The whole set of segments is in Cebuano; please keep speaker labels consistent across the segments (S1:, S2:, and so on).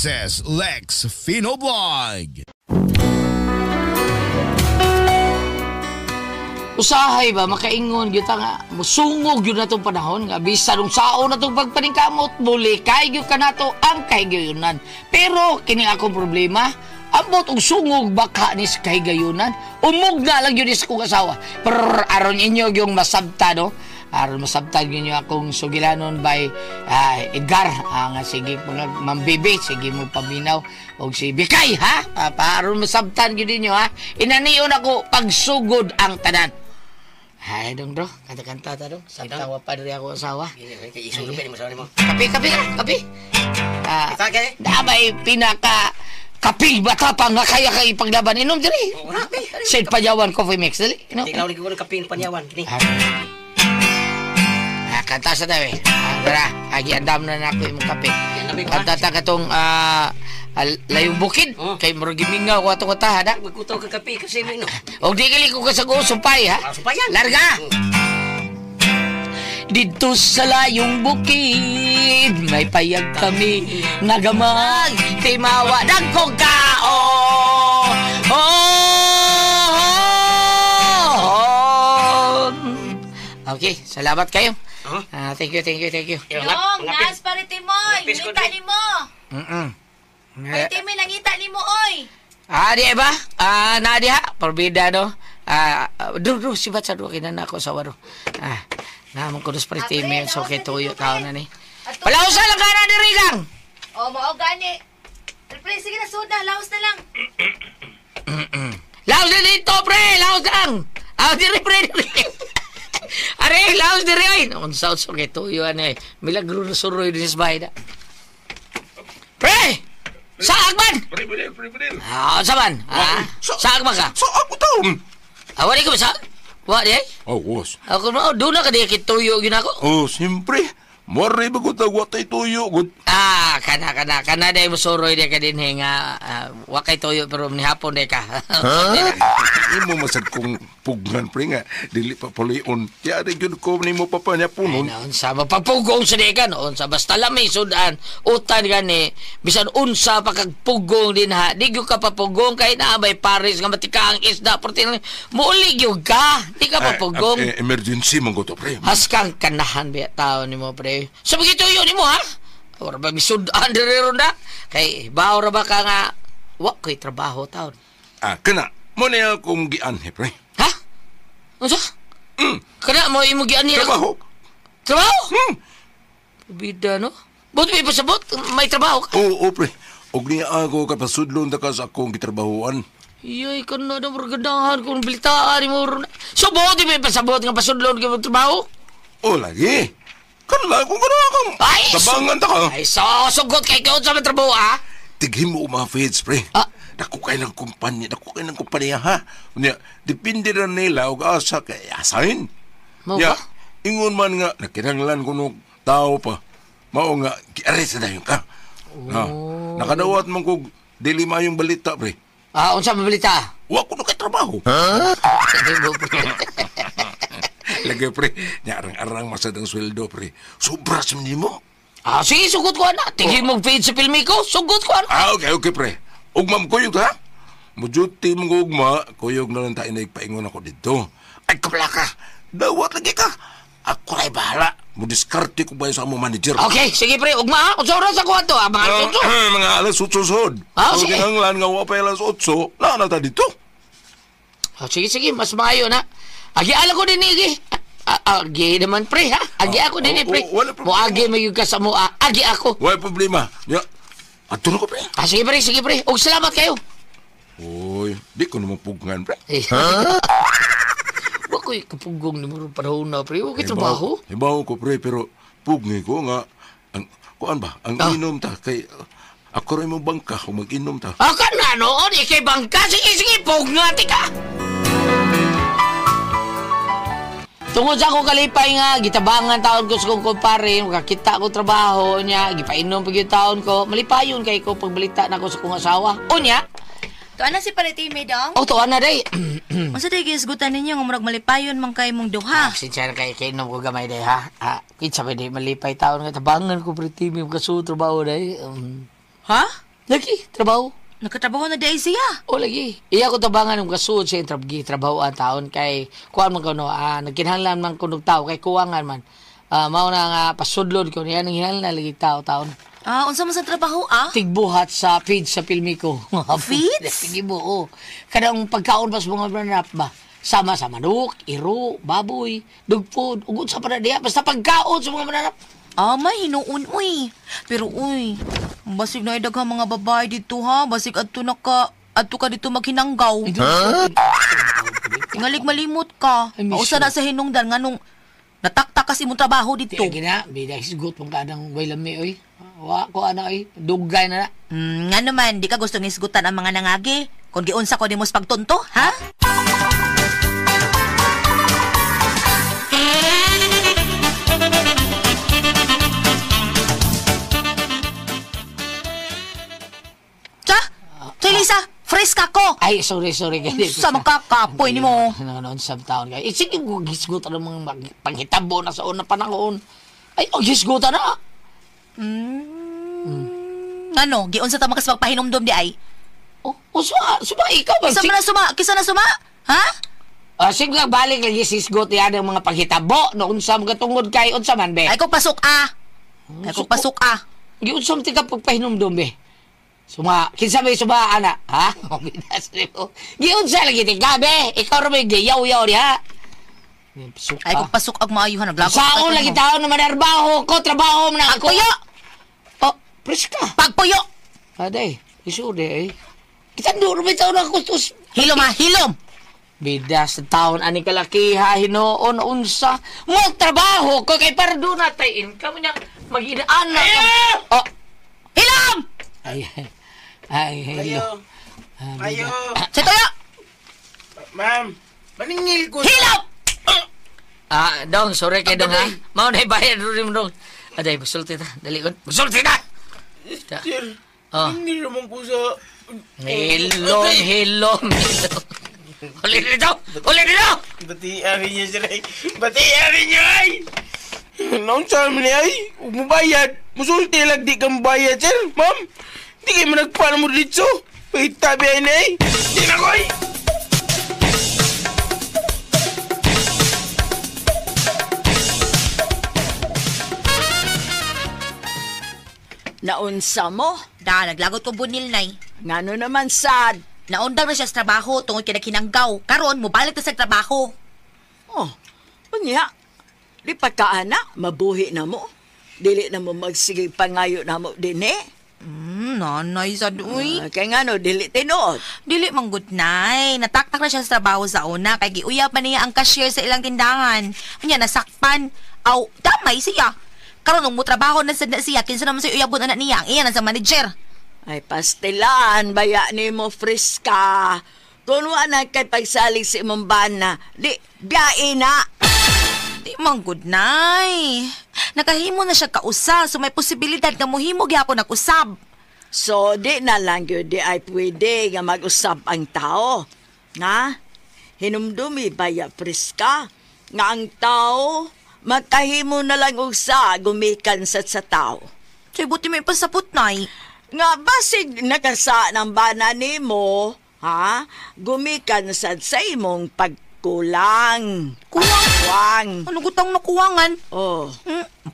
S1: This is Lex Fino Vlog.
S2: Usahay ba makaingon gyud ta nga musungog gyud natong panahon nga bisan unsaon natong pagpaningkamot mulikay gyud kanato ang kahigayunan. Pero kini akong problema, ambot og sungog baka ni sa kahigayunan, umugna lang gyud ni sa kong asawa. Pero aron inyo gyung masabta, no? Aron masabtan gyud ninyo akong sugilanon by Edgar, nga sige mga mambibi, sige mo paminaw og si Bikay, ha? Aron masabtan gyud ninyo, ha? Inanion ako pagsugod ang tanan. Hay dong bro, kanta-kanta ta dong. Samtang wa pa diri ako asawa. Kape, kape ka, kape. Damay pinaka kape matapang nga kaya kay ipaglaban. Inom diri. Sid Panyawan Coffee Mix dali. Inom.
S3: Tinglaw ni ko ng kape ng Panyawan. Kini.
S2: Kanta sa tayo eh. Tara, agi andam na nako imong kape. Kanta ta katong layong bukid.
S3: Oh.
S2: Kay murag gimingaw ko atong katahan, ha.
S3: Magkutaw ka kape kasi mo ino.
S2: Og di gali ko kasago supay, ha.
S3: Sumpayan.
S2: Larga. Dito sa layong bukid, may payag kami nagamag timawa dagkong kao. Oh! Okay, salamat kayo.
S3: Huh?
S2: Thank you, thank you, thank you.
S4: Dong, naas paritimoy. Ngita ni mo. Paritimoy, nangita ni mo, oy.
S2: Di ba? Na di ha? Porbida, no? Do, si Batsa, do, kinana ako sa waro. Naman ko dos paritimoy, so kay tuyo tao na ni. Palausa lang ka na, diri gang!
S4: O, mao gani. Pre, sige na, sud na. Laos na lang.
S2: Laos na dito, pre! Laos lang! Diri, pre, diri. Are, laos diri, oy! Noon sa so kay tuyo, ano eh. Milagro na suroy din sa bahay na. Pre! Saag man!
S5: Pre, pre, pre, pre.
S2: Sa man? Saag man ka?
S5: Sa ako taon.
S2: Wala ka ba sa? Wa di ay?
S5: Oh, was.
S2: Ako na, doon na ka di kituyo yun ako.
S5: Oh, siyempre. Mari ba ko tagwa tay tuyo? Good.
S2: Kana, kana, kana day mo suroy di ka din eh, nga, wa kay tuyo pero ni hapon di ka.
S5: Imo masad kong pugnan pre nga dili pa pulion. Tiya di gyud ko nimo papa niya punon.
S2: Ay, naon sa mapapugong sa di ka noon sa basta lamay sudan utan gani bisan unsa pa kag pugong din ha di gyud ka papugong kay naa may pares nga matika ang isda porti muuli gyud ka di ka papugong.
S5: Emergency man ko to pre.
S2: Haskang kanahan biya tao nimo pre. Sa pagituyo nimo ha. Ora ba misudan diri ron na kay bawo ra ba ka nga wa koy trabaho taon.
S5: Kana mo na akong gianhi pre.
S2: Ha? Unsa? Kana mo imo gianhi ako?
S5: Trabaho.
S2: Trabaho? Bida no? But may pasabot, may trabaho ka.
S5: Oo, pre. Og niya ako kapasudlon ta ka sa akong gitrabahoan.
S2: Iyoy, kana na morganahan kung balitaan mo ron. So, buti may pasabot nga pasudlon ka trabaho?
S5: O lagi. Kanla kung kana akong
S2: Ay,
S5: tabangan ta ka.
S2: Ay, so, sugot kay kaon sa mga trabaho, ha?
S5: Tighin mo mga feeds, pre. Dako kay ng kumpanya, dako kay ng kumpanya, ha? Unya, depende na nila og asa kay asahin.
S2: Mo
S5: Nya,
S2: ba?
S5: ingon man nga, nakinahanglan ko nung tao pa. Mao nga, giarrest na dayon ka. Oh. Nakadawat man kog dili maayong balita, pre.
S2: Unsa man balita?
S5: Wa ko na kay trabaho. Lagi, pre. Nya, arang-arang masad ang sweldo, pre. Sobra sa nimo.
S2: Sige, sugot ko, ana. Tigil mo feed sa filmi ko, sugot ko, ana.
S5: Okay, okay, pre. Ugma mo kuyog, ha? Mujuti mo ugma, kuyog na lang tayo na ipaingon ako dito. Ay, kabla ka. Dawat lagi ka. Ako ay bahala. Mudiskarte ko ba sa among manager?
S2: Okay, sige, pre. Ugma, ha? Unsa oras ako ato, ha? Mga alas 8.
S5: Mga alas 8 sod.
S2: Sige.
S5: Kinahanglan nga wa pa alas 8, naa na ta dito.
S2: Sige, sige. Mas maayo na. Agi, ala ko din, igi. Agi naman, pre, ha? Agi ako din, pre.
S5: Wala problema.
S2: Mo agi, may ka sa mo, agi ako.
S5: Wala problema. Ya. Ato na ko, pre.
S2: Sige, pre, sige, pre. Og salamat kayo.
S5: Uy, di ko naman pugnan, pre.
S2: Ha? Wa ko'y kapugong ni mo panahon na, pre. Wa ko'y trabaho.
S5: Hibaw ko, pre, pero pugngi ko nga, ang, kuan ba, ang inom ta, kay, ako rin mong bangka kung mag-inom ta.
S2: Ka na, noon, ikay bangka. Sige, sige, pugngati ka. Tungod sa akong kalipay nga, gitabangan taon ko sa kong kumpare, makakita ko trabaho niya, gipainom pag yung taon ko, malipayon kay ko pagbalita na ko sa kong asawa. O niya,
S4: Tuan na si Paritime, dong.
S2: o tuan na day.
S4: Unsa day gisgutan ninyo nga murag malipayon man kay mong duha?
S2: Sinsya na kay kainom ko gamay day ha. Kinsa ba day malipay taon nga tabangan ko Paritime, makasuod trabaho day.
S4: Ha?
S2: Lagi, trabaho.
S4: Nakatrabaho na dahil siya.
S2: O lagi. Iya ko tabangan ng kasuod sa trabaho ang taon kay kuan man kuno, nagkinahanglan man kuno tao kay kuwangan man. Mao na nga pasudlod ko niya nang hinahanglan lagi tao taon.
S4: Unsa man sa trabaho ah?
S2: Tigbuhat sa feeds sa filmiko.
S4: Feeds?
S2: Tigibo, oh. Kanang pagkaon pas mga mananap ba? Sama sa manok, iro, baboy, dugpod, ugod sa panadiya. Basta pagkaon sa mga mananap.
S4: May hinuon, uy. Pero uy, basig na daghang mga babae dito ha. Basig adto na ka, adto ka dito maghinanggaw.
S2: Huh?
S4: Tingalig malimot ka.
S2: Ay, miss
S4: Mausa na sa hinungdan nganong nataktak kasi imong trabaho dito.
S2: Di gina, bida hisgot mong kadang way lami oy. Wa ko ana oy, dugay na na.
S4: Nga naman, di ka gusto ngisgutan ang mga nangagi. Kung giunsa ko nimo sa pagtunto, ha? Cha? Cha, Lisa, fresh ka ko.
S2: Ay, sorry.
S4: Sa makakapoy ni mo.
S2: Noon sa taon kay. Sige, gisgutan ng mga panghitabo na sa unang panahon. Ay, oh, gisgutan na.
S4: Ano, giunsa ta makas magpahinumdum di ay?
S2: Oh, suma ikaw ba?
S4: Sa man na suma, kisa na suma? Ha?
S2: Sige lang, balik lagi sisgot yan ang mga panghitabo. Noon sa mga tungod kay, unsa man be?
S4: Ay ko pasok ah. Ay ko pasok ah.
S2: Giunsa man ka pagpahinumdum be? Suma, kinsa may suma ana, ha? Giunsa lagi ti gabi, ikaw ra may giyaw-yaw diha.
S4: Ay kung pasok ag maayuhan naglagot.
S2: Saon lagi taon na manarbaho ko, trabaho man ako.
S4: Pagpuyo.
S2: Oh, preska.
S4: Pagpuyo.
S2: Aday, isude eh. Kitando ra may taon ako tus.
S4: Hilom ha, hilom.
S2: Bida sa taon ani kalakiha hinuon unsa mo trabaho ko kay para doon na tay income niya mag-inaan na. Oh,
S4: Hilom.
S2: Ay, ay, hello.
S5: Ayo.
S4: Sa tuyo.
S5: Ma'am, maningil ko.
S4: Hilom.
S2: Dong, sorry kay dong ha. Mao na bayad rin mo dong. Aday, musulti ta. Dali kon. Musulti ta.
S5: Sir,
S2: Oh.
S5: maningil naman ko sa...
S2: Hilom, hilom. Uli dito! Uli dito!
S5: Batian niyo, sir. Batian niyo, ay! Noon sa amin, ay, mubayad. Musulti lang di ka mubayad, sir. Ma'am, di kayo managpala mo dito. Pahitabi ay na, ay. Di na ko, ay!
S6: Naunsa mo?
S4: Da, naglagot ko bunil, nay.
S6: Ngano naman sad?
S4: Naundang na siya sa trabaho tungod kay naghinanggaw. Karon mobalik na sa trabaho.
S6: Oh, unya. Di pa ka, ana, mabuhi na mo. Dili na mo magsige pangayo na mo din eh.
S4: Nanay sad uy.
S6: Kay ngano, dili tinuod.
S4: Dili man good nay. Nataktak na siya sa trabaho sa una kay giuyab man niya ang cashier sa ilang tindahan. Unya nasakpan. Aw, damay siya. Karon nung motrabaho na sad na siya, kinsa naman siya uyabon anak niya, ang iya na sa manager.
S6: Ay, pastilan, baya ni mo friska. Kung wala kay pagsalig sa imong bana, di, biyae na.
S4: Di man good nay. Nakahimo na siya kausa, so may posibilidad nga mohimo gyapon nag-usab.
S6: So, di na lang yun, di ay pwede nga mag-usab ang tao. Ha? Hinumdumi baya friska, nga ang tao, makahimo na lang usa gumikan sa tao.
S4: So, buti may pasapot, nay.
S6: Nga basig nakasa ng bana nimo, ha? Gumikan sad sa imong pagkulang.
S4: Kuwang?
S6: Kuwang.
S4: Ano gutang nakuwangan?
S6: Oh.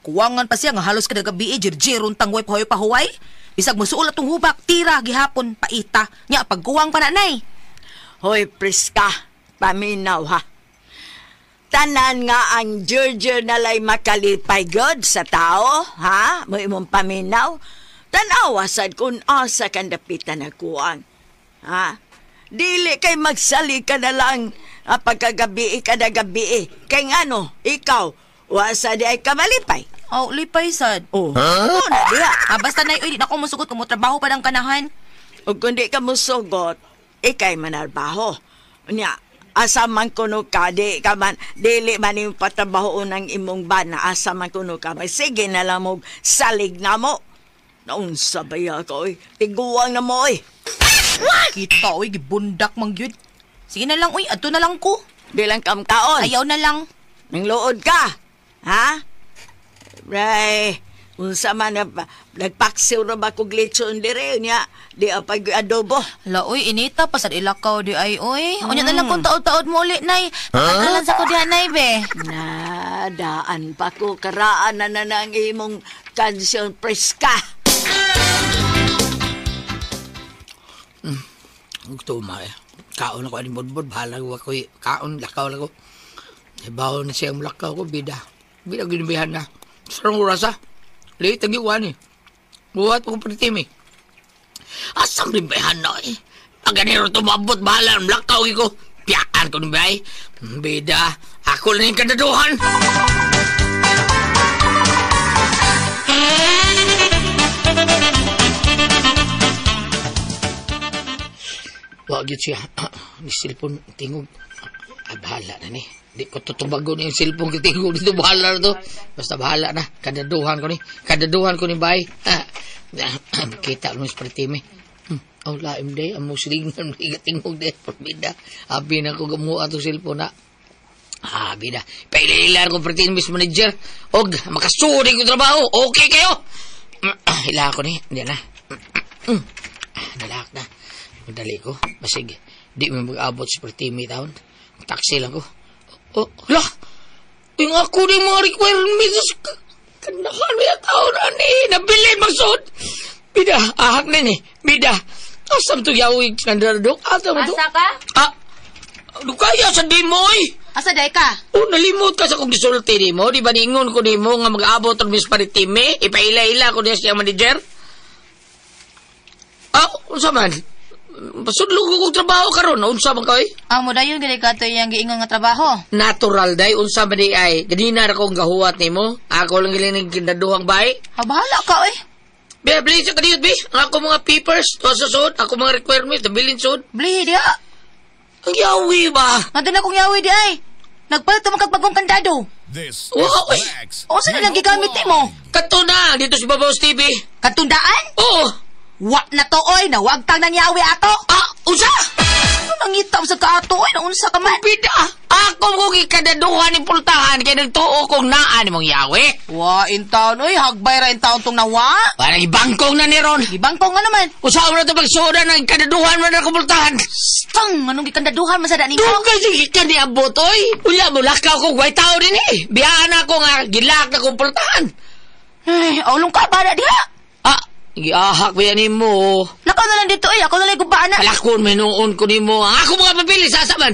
S4: Kuwangan pa siya nga halos kada gabi jirjiron tangway pahuway pahuway. Bisag mosuol atong hubak, tira gihapon paita. Nya pagkuwang pa na nay.
S6: Hoy, Priska, paminaw ha. Tanan nga ang jirjir nalay makalipay god sa tao, ha? Mo imong paminaw. Tanawa sad kung asa kan dapitan na kuwang. Ha? Dili kay magsali ka na lang pagkagabi kada gabi. Kay ngano, ikaw, wasa di ay kamalipay.
S4: Oh, lipay sad.
S6: Oh, huh? Oh, na diha.
S4: Basta nay, uy, di na ako musugot kung motrabaho pa ng kanahan.
S6: O kung di ka musugot, ikay manarbaho. Unya, asa man kuno ka, di ka man, dili man yung patrabaho ng imong bana, asa man kuno ka, may sige na lang mo, salig na mo. Naunsa ba ya ka, oy? Tiguang na mo, oy.
S4: Kita, oy, gibundak mang yun. Sige na lang, oy, adto na lang ko.
S6: Di lang kamkaon.
S4: Ayaw na lang.
S6: Nang luod ka, ha? Bray, Unsa man na nagpaksiw ra ba kog lechon dire nya di pag adobo.
S4: Hala, uy, inita pa sa ilakaw di ay, uy. Unya na lang kung taod-taod mo ulit, nay. Pagkakalan sa ko diha, nay, be.
S6: Na daan pa ko karaan na na ang imong kansyon preska.
S2: Gusto ma eh. Kaon ako ani budbud, bahala ko ako kaon lakaw lang ko. Ibaw na siyang lakaw ko bida. Bida ginibihan na. Sarang oras ah. Late ang iwan eh. Buhat ko pritimi. Asam rin bayan na eh. Pag ganero tumabot, bahala ang lakaw ko. Piyaan ko ni bay. Bida, ako lang yung kadaduhan. Wag yun siya. Ni cellphone tingog. Ah, bahala na ni. Di ko tutubagon yung cellphone tingog dito. Bahala na to. Basta bahala na. Kadaduhan ko ni. Kadaduhan ko ni bay. Kita mo sa partime. Oh, laim day. Ang muslignan. Tingog day. Parbida. Abi na ko gamuha itong cellphone na. Ah, bida. Pailailan ko partime Miss Manager. Og, makasuring ko trabaho. Okay kayo. Hila ko ni. Hindi na. Nalak na. Madali ko. Basig, di mo mag-abot sa partime taon. Taxi lang ko. Oh, hala! Yung ako ni mga requirements. Kandahan mo yung taon, ani. Nabilin magsuot. Bida, ahak na ni. Bida. Asam to yawig nandardok. Asa mo to?
S4: Asa ka?
S2: Ah, ano kaya sa di mo eh?
S4: Asa day ka?
S2: Oh, nalimot ka sa kong gisulti ni mo. Di ba ningon ko ni mo nga mag-abot ang Miss Paritime? Ipaila-ila ko niya siya manager. Ah, unsa man? Pasudlo ko kong trabaho karon. Unsa man ka eh?
S4: Ang mo dayon gali ka to iyang giingon nga trabaho.
S2: Natural day, unsa man di ay. Ganina ra kong gahuwat nimo. Ako lang giling kinaduhang bahay.
S4: Ah, bahala ka oy.
S2: Be, please, ka diyot, be. Ang ako mga papers, tuwa sa suod, ako mga requirements, nabilin suod.
S4: Blihi diha.
S2: Ang yawi ba?
S4: Nandun akong yawi di ay. Nagpalit man kag bagong kandado.
S1: This
S2: Wow,
S1: is
S2: eh.
S1: Lex.
S4: O sa nang gigamit nimo?
S2: Kato na, dito si Babaw TV.
S4: Katundaan?
S2: Oo.
S4: Wa na to oy, nawagtang nang yawi ato.
S2: Ah, unsa?
S4: Ano nangita sa kaato oy, naunsa ka man?
S2: Bida, ako kong ikadaduhan ni pultahan kay nagtuo kong naa ni mong yawi.
S4: Wa in town oy, hagbay ra in town tong nawa.
S2: Parang ibangkong na ni Ron.
S4: Gibangkong nga naman.
S2: Usaw na ito pagsuodan ng ikadaduhan mo na kumultahan.
S4: Stang, anong gikandaduhan man sa nimo?
S2: Doon kasi ka ni abot, oy. Wala mo, lakaw kong white tao din eh. Biyaan ako nga, gilak na kumpultahan.
S4: Ay, aulong ka ba na diha?
S2: Ah, giahak ba yan mo?
S4: Lakaw na lang dito oy, ako na lang gubaan na.
S2: Palakon, may noon ko nimo. Ang ako mga papili, sasaman.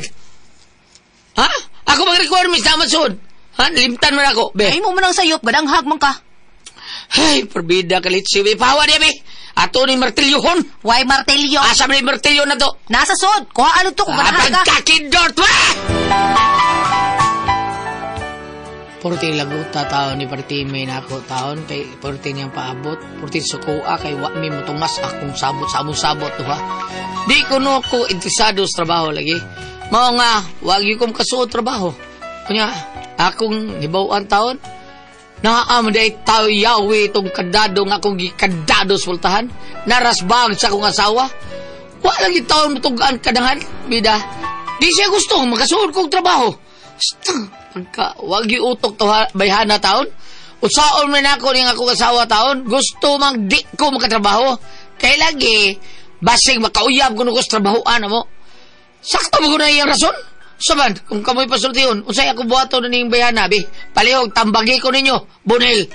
S2: Ha? Ako mga requirements, naman soon. Ha? Limtan mo na ako, be.
S4: Ay mo man ang sayop, gadanghag man ka.
S2: Ay, perbida kalitsi. Be, pawa niya, be. Ato ni martilyohon.
S4: Why martilyo?
S2: Asa man ni martilyo na to?
S4: Nasa sod, kuha ano to kung
S2: Ah,
S4: ganahan ka.
S2: pagkakindort, wa! Porti laguta taon ni Partime na ako taon kay porti niyang paabot, porti sukua kay wa mi motungas akong sabot sabot sabot to ha. Di ko no ko interesado sa trabaho lagi. Mao nga wag gyud ko makasuod trabaho. Kunya akong hibaw-an taon naa man day tao yawi itong kandado nga akong gikandado sa pultahan. Narasbag sa akong asawa. Wa lagi taon mutugaan kadangan, bida. Di siya gusto makasuod kong trabaho. Pagka, wag utok to bayhana taon. Usaon man ako ning akong asawa taon. Gusto mang di ko makatrabaho. Kay lagi, basig makauyab ko sa trabahoan mo. Sakto mo ko na iyang rason. Saban, kung kamoy pasultihon, unsay ako buhaton na ning bayhana, bi. Palihog, tambagi ko ninyo, Bunil.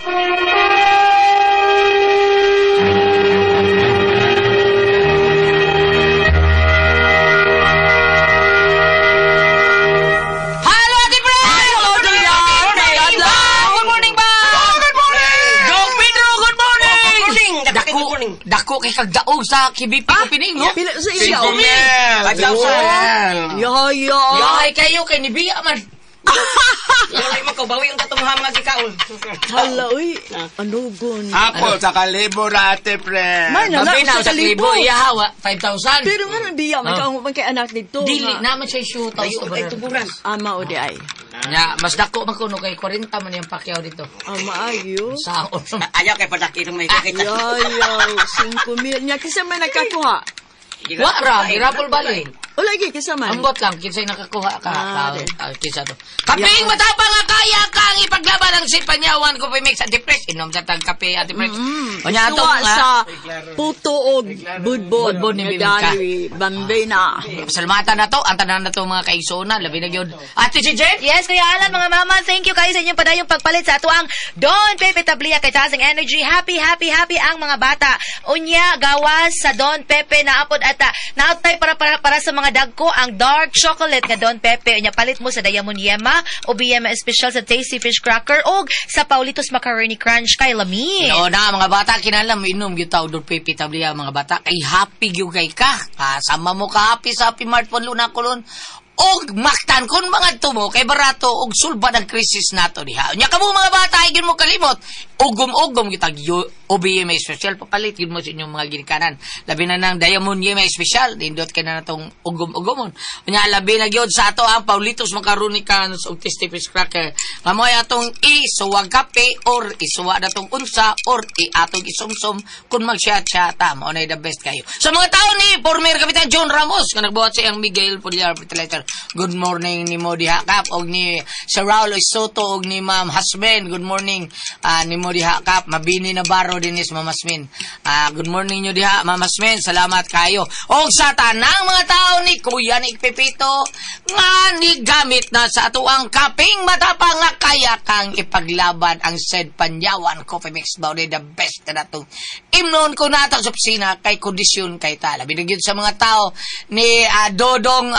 S2: Hello, Ate Fred! Good morning, ba?
S5: Good morning!
S2: Dok Pedro, good morning!
S3: Good morning!
S2: Dako,
S3: Good morning!
S2: dako kay kagdaog sa KBP ko pining, no?
S6: Pila sa iyo?
S3: 5,000!
S6: Yo yo.
S2: Yahay kayo kay ni Bia man.
S3: Wala mo ko, bawi yung tatong mga gikaon.
S6: Hala oy, anugon.
S5: Ako, sa kalibo na, Ate Fred.
S6: Man, na
S2: Mabinaw
S6: sa
S2: sa
S6: kalibo.
S2: libo, iyahawa, 5,000.
S6: Pero nga nang biya, may
S2: Ah.
S6: kaungupang kay anak dito.
S2: Dili
S6: nga.
S2: naman siya shoot
S3: Tayo kay tuburan.
S6: Ama o di ay.
S2: Nya, mas dako man kuno kay 40 man yung Pacquiao dito.
S6: Ama ayo.
S2: Saon.
S3: Ayaw kay padaki ng may kakita.
S6: Yo yo, 5,000. Nya kasi may nakakuha.
S2: Wa ra, girapol bali.
S6: O lagi, kinsa man.
S2: Ambot lang, kinsay nakakuha ka.
S6: Ah,
S2: Kinsa to. Kaping matapang nga kaya kang ipaglaban ang Panyawan Coffee Mix, Ate Pres. Inom sa tag kape, Ate Pres. Unya ato
S6: Suwa
S2: nga.
S6: sa puto og budbod.
S2: Budbod ni Bibingka.
S6: Dali, Bambina.
S2: Salamatan na to, ang tanan na to mga kaigsoona, labi na gyud. Ate si Jen?
S4: Yes, Kuya Alan, mga mama, thank you kayo sa inyong padayong pagpalit sa atuang Don Pepe Tablia kay taas ang energy. Happy, happy, happy ang mga bata. Unya, gawas sa Don Pepe naapod at naatay para sa mga dagko ang dark chocolate nga Don Pepe. Unya, palit mo sa Diamond Yema o BM Special sa Tasty Fish Cracker o sa Paulitos Macaroni Crunch kay Lami.
S2: Oo na, mga bata, kinahanglan mo inom gyud tao Don Pepe Tablia, mga bata. Kay happy gyud kay ka. Kasama mo ka happy sa Happy Mart Luna Colon. Og maktan kun mga tumo kay barato og sulbad ang krisis nato diha. Unya kamo mga bata ay gyud mo kalimot. Ugom-ugom kitag OBMA special papalit gyud mo sa inyong mga ginikanan. Labi na nang Diamond Yema special nindot kay na natong ugom-ugomon. Unya labi na gyud sa ato ang Paulitos Macaroni Cans og Tasty Fish Cracker. Nga mo'y atong isuwag kape or isuwa natong unsa or iatong isumsum kung magsiya-siya ta. Mao na the best kayo. Sa mga tao ni former Kapitan John Ramos nga nagbuhat sa iyang Miguel Pulyar Fertilizer. Good morning ni mo diha kap og ni Sir Raul Soto og ni Ma'am Hasben. Good morning ni mo diha kap. Mabini na baro dinis Ma'am Hasmin. Good morning nyo diha Ma'am Hasmin. Salamat kayo. Og sa tanang mga tao ni Kuya ni Pepito nga ni gamit na sa atuang kaping matapang nga kaya kang ipaglaban ang said Panyawan Coffee Mix ba the best na natong imnon ko nato sa opisina kay kondisyon kay tala. Binigyan sa mga tao ni Dodong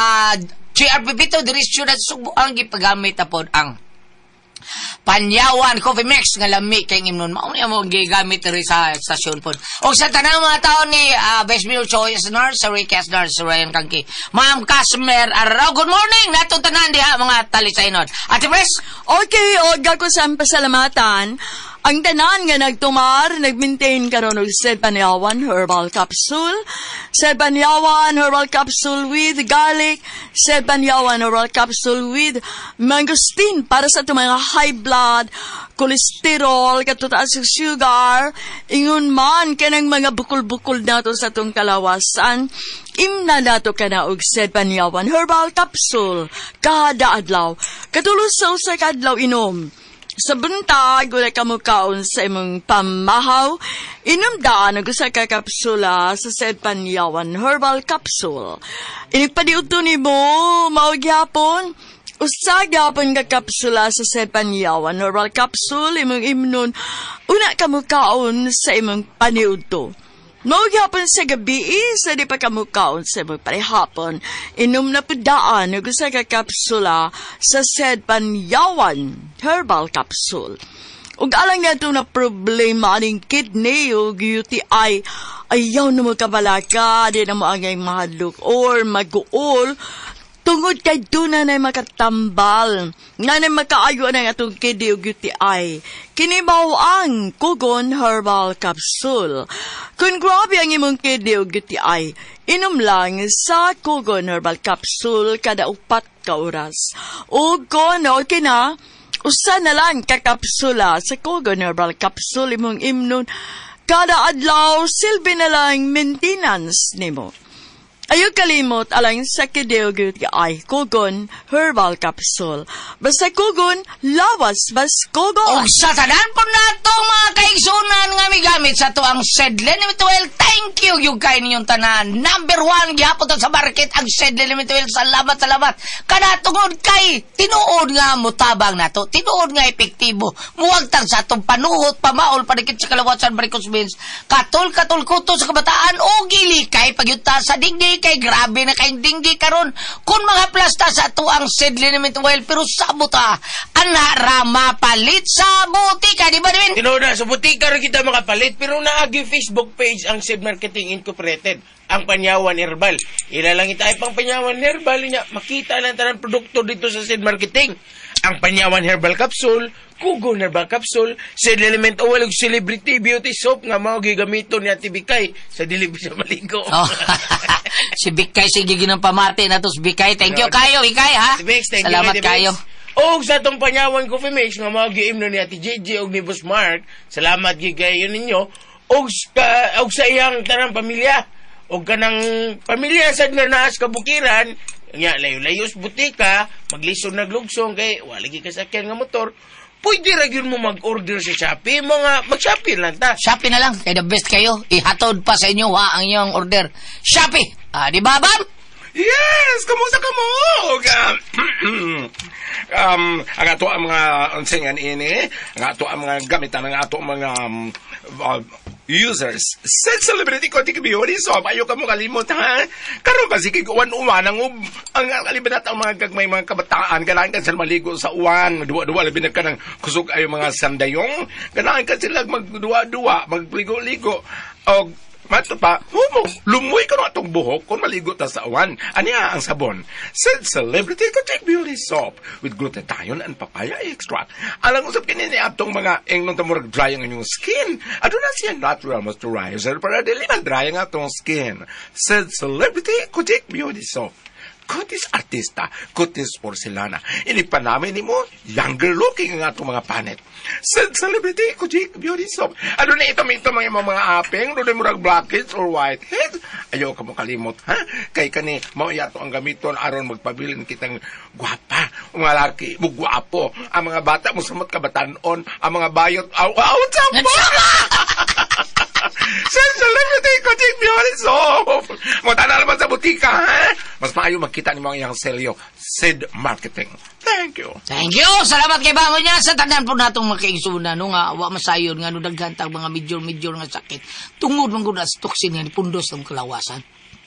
S2: GR Pepito diretso na sa Sugbo ang gipagamit na pod ang Panyawan Coffee Mix nga lami kay imnon. Mao niya mo gigamit diri sa stasyon pod. Og sa tanang mga tao ni Best Meal Choice Nurse, Sir Rick Nurse, Sir Ryan Kangki, Ma'am Casmer Arao, good morning natong tanan diha mga talisaynon. Ate Pres,
S6: Okay, og ako sa pasalamatan. Ang tanan nga nagtumar, nagmaintain karon og Panyawan Herbal Capsule. Panyawan Herbal Capsule with garlic, Panyawan Herbal Capsule with mangosteen para sa itong mga high blood, cholesterol, katutaas sa sugar, ingon man kanang mga bukol-bukol nato sa itong kalawasan. Imna nato kana og Panyawan Herbal Capsule kada adlaw. Katulos sa usa ka adlaw inom. Sa buntag, wala ka mukaon sa imong pamahaw, inom daan ang usa ka kapsula sa said Panyawan Herbal Capsule. Inigpadiuto nimo, mao gyapon, usa gyapon ka kapsula sa said Panyawan Herbal Capsule, imong imnon, una ka mukaon sa imong paniudto. Mao gyapon sa gabi, sa di pa ka mukaon sa imong parehapon, inom na pudaan og usa ka kapsula sa said Panyawan Herbal Capsule. Ug alang nato na problema aning kidney ug UTI, ayaw na mo kabalaka, di na mo angay mahadlok or maguol, tungod kay doon na makatambal, nga na makaayo na atong kidney ug UTI. Kini mao ang Kugon Herbal Capsule. Kung grabe ang imong kidney ug UTI, inom lang sa Kugon Herbal Capsule kada 4 ka oras. Ug kon okay na, usa na lang ka kapsula sa Kugon Herbal Capsule imong imnon kada adlaw, silbi na lang maintenance nimo. Ayaw kalimot alang sa kidney ug UTI, Kugon Herbal Capsule. Basta Kugon, lawas bas Kugon.
S2: Og sa tanan po nato mga kaigsunan nga migamit sa to ang Sedlen Limit Oil, thank you yung kay ninyong tanan. Number 1 gihapon to sa market ang Sedlen Limit Oil. Salamat, salamat. Kada tungod kay tinuod nga mutabang nato, tinuod nga epektibo. Muwagtang sa atong panuhot, pamaol, panikit sa kalawasan, varicose veins, katol-katol kuto sa kabataan, o gili kay pagyuta sa digdi kay grabe na kay dinggi karon kun mga plasta sa ato ang Sedlen Limit Oil, pero sabot ha, ana rama palit sa butika, di ba Dwin?
S7: Tinuod na, sa butika rin kita makapalit, pero naagi Facebook page ang Seed Marketing Incorporated, ang Panyawan Herbal. Ilalang ita ay pang Panyawan Herbal niya, makita lang tanang produkto dito sa Seed Marketing. Ang Panyawan Herbal Capsule, Kugon Herbal Capsule, Seed Element Oil ug Celebrity Beauty Soap nga mao gigamiton ni Ate Bikay sa dili sa maligo.
S2: Oh. Si Bikay sige ginang pamati na to si Bikay. Thank you kayo, Bikay ha.
S7: Ate Bix, thank you,
S2: Salamat
S7: Ate Bix.
S2: kayo.
S7: Og sa atong Panyawan Coffee Mix nga mao giimno ni Ate JJ og ni Boss Mark, salamat gid kayo ninyo og sa iyang tanang pamilya. O kanang pamilya sad nga naas kabukiran, nya layo-layo sa butika, maglisod naglugsong kay wala lagi kasakyan nga motor. Pwede ra gyud mo mag-order sa Shopee, mga mag-Shopee lang ta.
S2: Shopee na lang, kay the best kayo. Ihatod pa sa inyo ha ang inyong order. Shopee! Ah, di ba, Bam?
S5: Yes! Kamusta ka mo? Ang ato ang mga unsingan ini, ang ato ang mga gamitan, ang ato ang mga users. Sa celebrity ko, ti beauty soap, ayaw ka mo kalimot, ha? Karon ba, sige, uwan-uwan, ang kalibanat ang mga gagmay mga kabataan, ganahan ka sila maligo sa uwan, duwa-duwa, labi na ka ng kusog ayo mga sandayong, ganahan ka sila magduwa-duwa, magligo-ligo, o mato pa, humo, lumoy ka na atong buhok kung maligo ta sa uwan. Aniya ang sabon? Said Celebrity Kotek Beauty Soap with glutathione and papaya extract. Alang usap kini ni atong mga engnong tamurag dry ang inyong skin. Aduna siya natural moisturizer para dili man dry ang atong skin. Said Celebrity Kotek Beauty Soap. Kutis artista, kutis porcelana. Ini pa namin ni mo, younger looking ang atong mga panet. Sa celebrity, kutik, beauty soap. Ano na ito, ito mga imong mga apeng, doon murag blackheads or whiteheads. Ayaw ka mo kalimot, ha? Kay kani, mao ato ang gamiton aron magpabilin kitang gwapa. Ang mga laki, mo gwapo. Ang mga bata, mo sumot kabatanon. Ang mga bayot, aw, aw, sampo! Sa celebrity, kutik, beauty soap. Mata na naman sa butika, ha? Mas maayo magkita ni mga iyang selyo. Sid Marketing. Thank you.
S2: Thank you! Salamat kay Bango niya sa tanan po natong makaigsunan no nga wa masayon nga no daghan tag mga medyo nga sakit. Tungod man gud sa toxin nga nipundos sa kalawasan.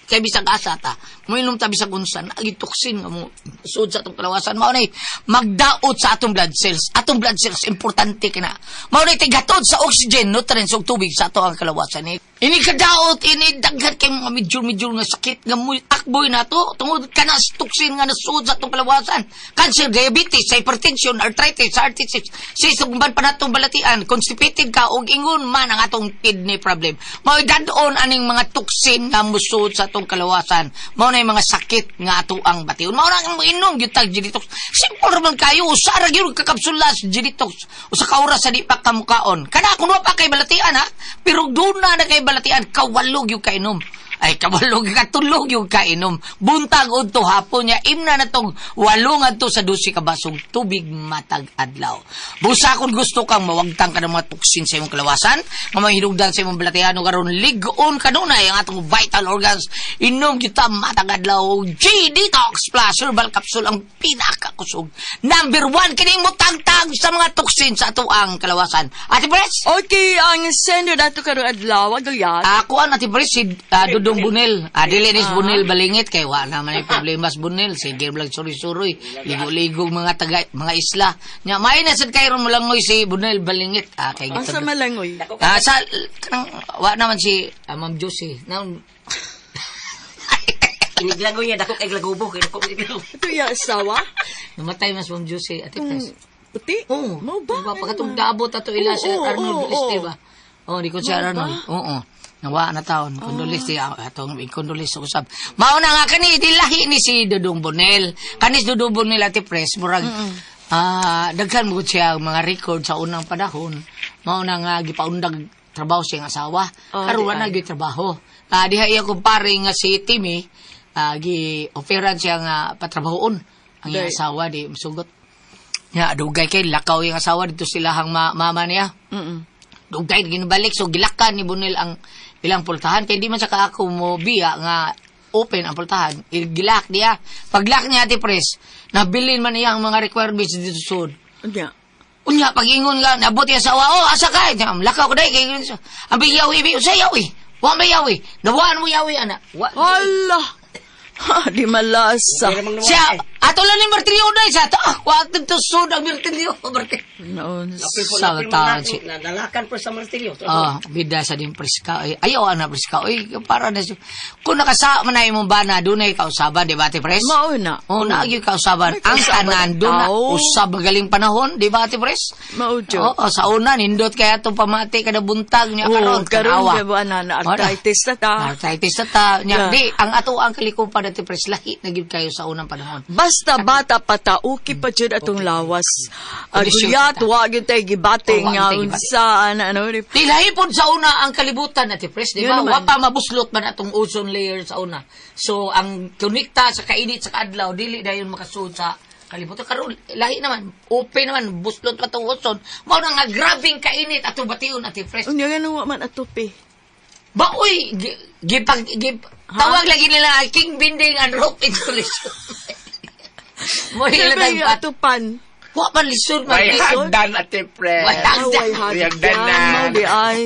S2: Kay bisag asa ta, moinom ta bisag unsa, naagi toxin nga mo sud sa atong kalawasan. Mao nay magdaot sa atong blood cells. Atong blood cells importante kina. Mao nay tigatod sa oxygen, nutrients ug tubig sa ato ang kalawasan. Ini kadaot ini daghan kay mga medyo nga sakit nga mo takboy nato tungod kana sa toxin nga nasud sa atong kalawasan. Cancer, diabetes, hypertension, arthritis, heart disease, sisugban pa natong balatian, constipated ka og ingon man ang atong kidney problem. Mao dadon aning mga toxin nga musud sa atong kalawasan. Mao na yung mga sakit nga ato ang bation. Mao na ang inom gyud tag G-Detox. Simple ra man kayo, usa ra gyud ka kapsula sa G-Detox. Usa ka oras sa di pa kamukaon. Kana kun wa pa kay balatian ha, pero duna na kay balatian, kawalo gyud kainom. Ay, kawalo katulog yung kainom. Buntag udto hapon niya, imna na tong 8 ngadto sa 12 ka basong tubig matag adlaw. Busa kung gusto kang mawagtang ka ng mga toxin sa imong kalawasan, nga mahinugdan sa imong balatian, karon lig-on kanunay ang atong vital organs, inom kita matag adlaw. G-Detox Plus Herbal Capsule ang pinakakusog. Number 1 kining mutagtag sa mga toxin sa atoang kalawasan. Ate Pres?
S6: Okay, ang sender nato karong adlaw, Gulyat.
S2: Ako ang Ate Pres, si Dudong Bunel. Dili ni Bunel balingit kay wa na man ay problema sa Bunel. Sige lang suri-suroy, ligo-ligo mga taga mga isla. Nya may na sad kay ron molangoy si Bunel balingit. Kay
S6: Asa malangoy?
S2: Sa kanang wa naman si Ma'am Josie. Naon
S3: Iniglangoy niya dako kay glagubo kay dako kay glagubo.
S6: Ito iya asawa?
S2: Namatay mas Ma'am Josie, Ate Pres.
S6: Puti?
S2: Oo.
S6: Mao ba?
S2: Diba, pagkatong daabot ato ila si Arnold Liste ba? Oh, di ko si Arnold. Oo. Nawa na taon. Kondolis di atong kondolis sa usab. Mao na nga kani dilahi ni si Dudong Bonel. Kani si Dudong Bonel Ate Pres murag daghan mo siya mga record sa unang panahon. Mao na nga gipaundag trabaho siyang asawa. Karon wala na gyud trabaho. Diha iya kumpare nga si Timmy gi offeran siya nga patrabahoon ang iyang asawa di masugot. Ya dugay kay lakaw yung asawa dito sila hang mama niya. Dugay ginbalik so gilakan ni Bonel ang ilang pultahan kay di man sa kaako mo biya nga open ang pultahan gilak niya. Paglak niya Ate Pres, nabilin man niya ang mga requirements dito sud.
S6: Unya.
S2: Unya pag-ingon nga nabot niya sa asawa, oh asa ka? Lakaw ko dai kay ang biyawi bi usa yawi. Wa may yawi. Nawaan mo yawi ana. Wa.
S6: Hala. Ha, di malasa.
S2: Siya ato lang ni martilyo dai sa to. Wa to sud ang martilyo.
S6: Noon.
S2: Sa taon si
S3: Nalakan po sa martilyo.
S2: Bida sa din preska. Ay, ayaw ana preska. Oy, para na siya. Kung nakasama na imong bana, dunay kausaban, di ba, Ate Pres?
S6: Mao na.
S2: Oo, naagyo kausaban. Ang tanan, doon na usab magaling panahon, di ba, Ate Pres?
S6: Mao jud.
S2: Oo, sa una, nindot kaya itong pamati kada buntag niya
S6: Oo,
S2: karon.
S6: karon
S2: tanawa.
S6: kay ba na arthritis na ta.
S2: Arthritis na ta. Nya,
S6: Yeah.
S2: di, ang ato ang kalikupan, Ate Pres, lahi na gyud kayo sa unang panahon.
S6: Basta Basta bata pa ta, okay pa jud atong lawas.
S2: Kondisyon
S6: Gulyat,
S2: kita.
S6: wa gyud tay gibating
S2: Oh, wa
S6: nga
S2: gyud tay gibati.
S6: unsa ana ano ni.
S2: Tilahi pod sa una ang kalibutan, Ate Pres, di
S6: Yun
S2: ba?
S6: naman.
S2: Wa pa mabuslot man atong ozone layer sa una. So, ang konekta sa kainit sa kaadlaw, dili dayon makasuod sa kalibutan. Karon lahi naman, open naman, buslot pa itong ozone. Mao na nga grabing kainit atong bation, Ate Pres.
S6: Unya nga wa man atupi.
S2: Ba, uy, gipag, tawag lagi nila ang king binding and rope installation. Mo ila
S6: Siyempre,
S2: tagpat.
S6: atupan.
S2: Wa man lisod man
S7: May
S2: lisod.
S7: hagdan, Ate Pres.
S2: May hagdan.
S6: Away
S7: Hagdan na.
S6: Mao di ay.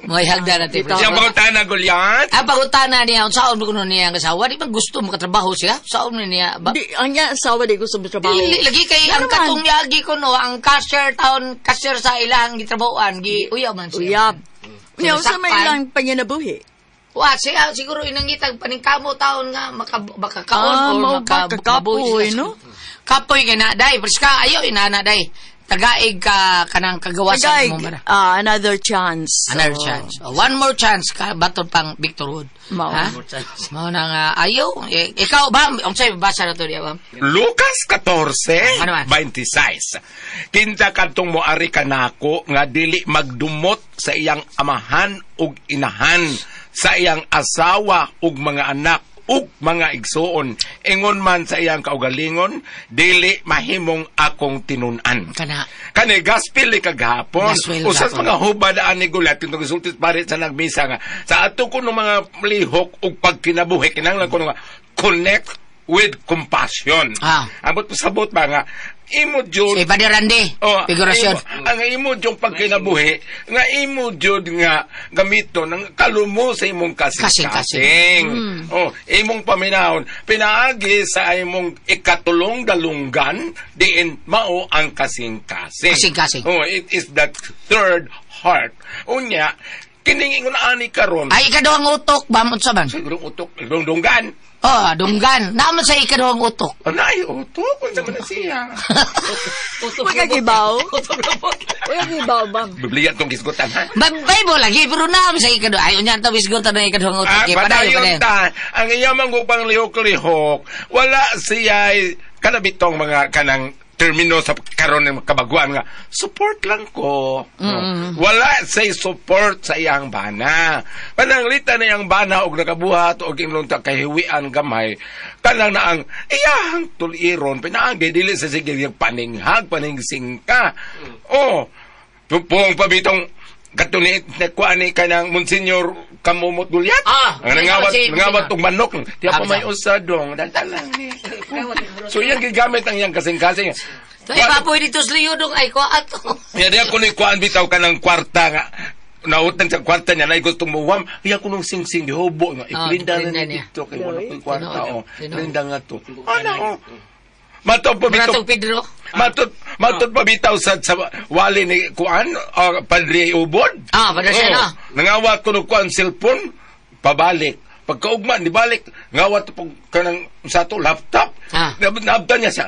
S2: May hagdan, Ate Pres.
S5: Siyang pangutana, Goliath.
S2: Ang pangutana niya, unsaon mo kuno niya ang asawa, di ba gusto makatrabaho siya? Saon mo niya ba?
S6: Di ang iya asawa di gusto mo trabaho.
S2: Dili lagi kay ang
S6: Ano man?
S2: katong yagi ko no, ang cashier taon cashier sa ilang gitrabahoan gi uyaw man siya.
S6: Uyab. Unya unsa may
S2: Sinasakpan.
S6: ilang panginabuhi?
S2: Wa siya siguro inangitag paningkamo taon nga maka makakaon
S6: Ah,
S2: or
S6: mao
S2: maka
S6: ba, kakapoy,
S2: mabuhi siya.
S6: no?
S2: Kapoy kay na day, preska ayo inana day. Tagaig ka kanang kagawasan
S6: Tagay,
S2: mo man.
S6: another chance.
S2: Another
S6: Oh.
S2: chance. Oh, one more chance ka baton pang Victor Wood.
S6: Mao.
S2: Ha? Mao na nga ayo. Eh, ikaw ba unsay basa na to diya ba?
S5: Lucas 14,
S2: Ano man?
S5: 26. Kinsa kadtong moari kanako nga dili magdumot sa iyang amahan ug inahan, sa iyang asawa ug mga anak ug mga igsuon. Ingon man sa iyang kaugalingon, dili mahimong akong tinun-an.
S2: Kana.
S5: Kani gospel ni kagahapon.
S2: Gospel
S5: Usas
S2: gahapon.
S5: mga hubad ani gulat itong gisulti pare sa nagmisa nga sa ato kuno mga lihok ug pagkinabuhi kinahanglan kuno nga connect with compassion.
S2: Ah.
S5: Abot pasabot ba nga imo jud
S2: Si Padre Randy,
S5: Oh,
S2: figurasyon.
S5: ang imo jud pagkinabuhi nga imo jud nga gamito ng kalumo sa imong kasing-kasing. Oh, imong paminahon pinaagi sa imong ikatulong galunggan diin mao ang kasing-kasing.
S2: Kasing-kasing.
S5: Oh, it is the third heart. Unya kining ingon ani karon.
S2: Ay ikaduhang utok ba unsa man?
S5: Siguro utok dungdunggan.
S2: Oh, dunggan. Naman sa ikaduhang utok.
S5: Anay utok unsa man na siya.
S6: Wala gibaw? Wala gibaw ba?
S5: Biblia tong gisgutan ha.
S2: Bible lagi pero naman sa ikaduhang. Ay unya to bisgutan na ikaduhang utok.
S5: Ah,
S2: Okay, padayon,
S5: padayon
S2: padayon.
S5: ta. Ang iyamang upang lihok-lihok, wala siya kanabitong mga kanang termino sa karon ng kabaguan nga support lang ko. Wala say support sa iyang bana. Pananglita na iyang bana og nakabuhat og imong ta kahiwian gamay kanang na ang iyang tuliron pinaagi dili sa sige yung paninghag paningsingka. Oh, pupong pabitong katuni nakuha ni kanang Monsignor Kamumot Gulyat.
S2: Ah,
S5: ang nangawat nangawat
S2: si-
S5: og manok. Tiya pa may
S2: Ah,
S5: usa dong. Dala lang ni. So iyang gigamit ang iyang kasing-kasing.
S2: So, ipapoy dito sa liyudong ay ko ato.
S5: Ya diya kuno kuan bitaw kanang kwarta nga nautang sa kwarta niya na gustong muwam iya kunong sing-sing gihubo nga
S2: Ah,
S5: iplinda na
S2: iplinda
S5: niya
S2: niya.
S5: dito kay wala ko'y kwarta
S2: Tinuod,
S5: oh
S2: tinuod.
S5: linda nga to ana oh matod pa bitaw
S2: Bratong Pedro.
S5: matod pa bitaw sa wali ni kuan Padre Ubod.
S2: Ah, Padre Seno.
S5: Oh, nangawat ko og kuan cellphone pabalik. Pagkaugma ni balik ngawat po kanang sa to laptop.
S2: Ah.
S5: Naabtan niya siya.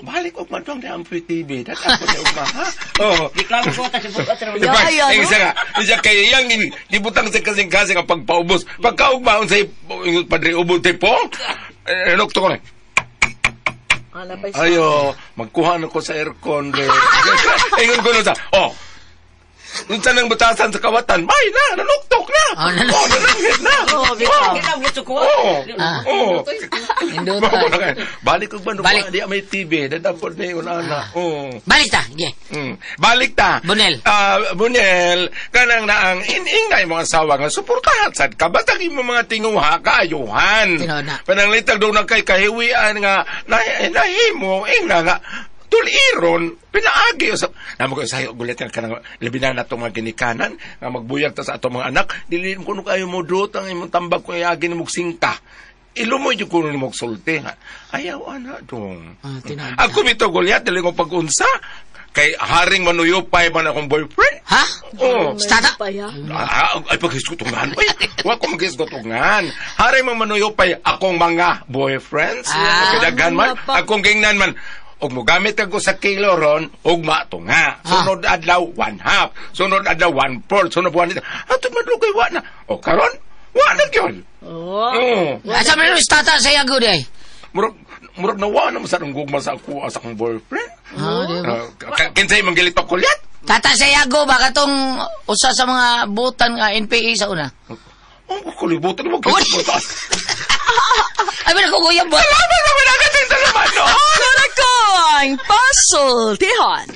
S5: Balik ugma dong di ang free TV. Dat ako ni ugma ha. Oh.
S3: Reklamo ko ata sa bukat.
S5: Diba?
S6: Yeah,
S5: Ang
S6: no?
S5: isa nga, isa kay iyang gibutang sa kasing-kasing ang pagpaubos. Pagkaugma unsay Padre Ubod tipo, eh, nukto ko na.
S6: Ala pa
S5: Ayo, magkuha na ko sa aircon. Re. Ingon ko nun sa, oh, unsa nang butasan sa kawatan, may na, nanuktok na.
S2: Oh, nanuktok.
S5: Oh, nananghit na.
S6: Oh, bitaw.
S5: Oh,
S2: Ah.
S5: oh.
S2: Indutan.
S5: Mao na kayo. Balik og ba
S2: Balik.
S5: di may TV, dadapod na yun, ana. Oh.
S2: Balik ta. Yeah.
S5: Balik ta.
S2: Bunel.
S5: Ah, Bunel, kanang naang ingay mga asawa nga suportahan sad ka basta imo mga tinguha kaayuhan.
S2: Tinuod na.
S5: Pananglitag daw na kay kahiwian nga nahimo ingna nga tuliron pinaagi usab namo ko sayo gulit nga kanang labi na natong mga ginikanan nga magbuyag ta sa atong mga anak dili kuno kayo mo duot ang imong tambag ko iagi nimo singka ilumoy jud kuno nimo sulti nga ayaw ana dong.
S2: Ah, tinuod na.
S5: Ako bitaw Goliath dili ko pag-unsa kay haring manuyupay man akong boyfriend.
S2: Ha?
S5: Oh.
S2: Stata?
S6: Pa ya.
S5: Ah, ay paghisgutungan. Ay, wa ko maghisgutungan. Haring mga manuyupay akong mga boyfriends.
S2: Ah.
S5: Kay daghan man,
S6: Ano pa?
S5: akong gingnan man. Og mogamit ako sa kilo ron, ugma to nga. Sunod adlaw, 1/2. Sunod adlaw, 1/4. Sunod one. Ato madugay, wa na. O karon, wa na gyud.
S6: Oh.
S5: Oh.
S2: Asa man yung stata sa yago day?
S5: Murag, Murag nawa na sa gugma sa ako sa akong boyfriend.
S2: Ah, di ba?
S5: Kinsay man gilitok kulyat?
S2: Tata sa Yago ba katong usa sa mga butan nga NPA sa una?
S5: Oh, kulibutan mo kay
S2: Ay, ba ko ba?
S5: Salamat naman agad sa naman, no?
S6: Kurakong Pasultihan.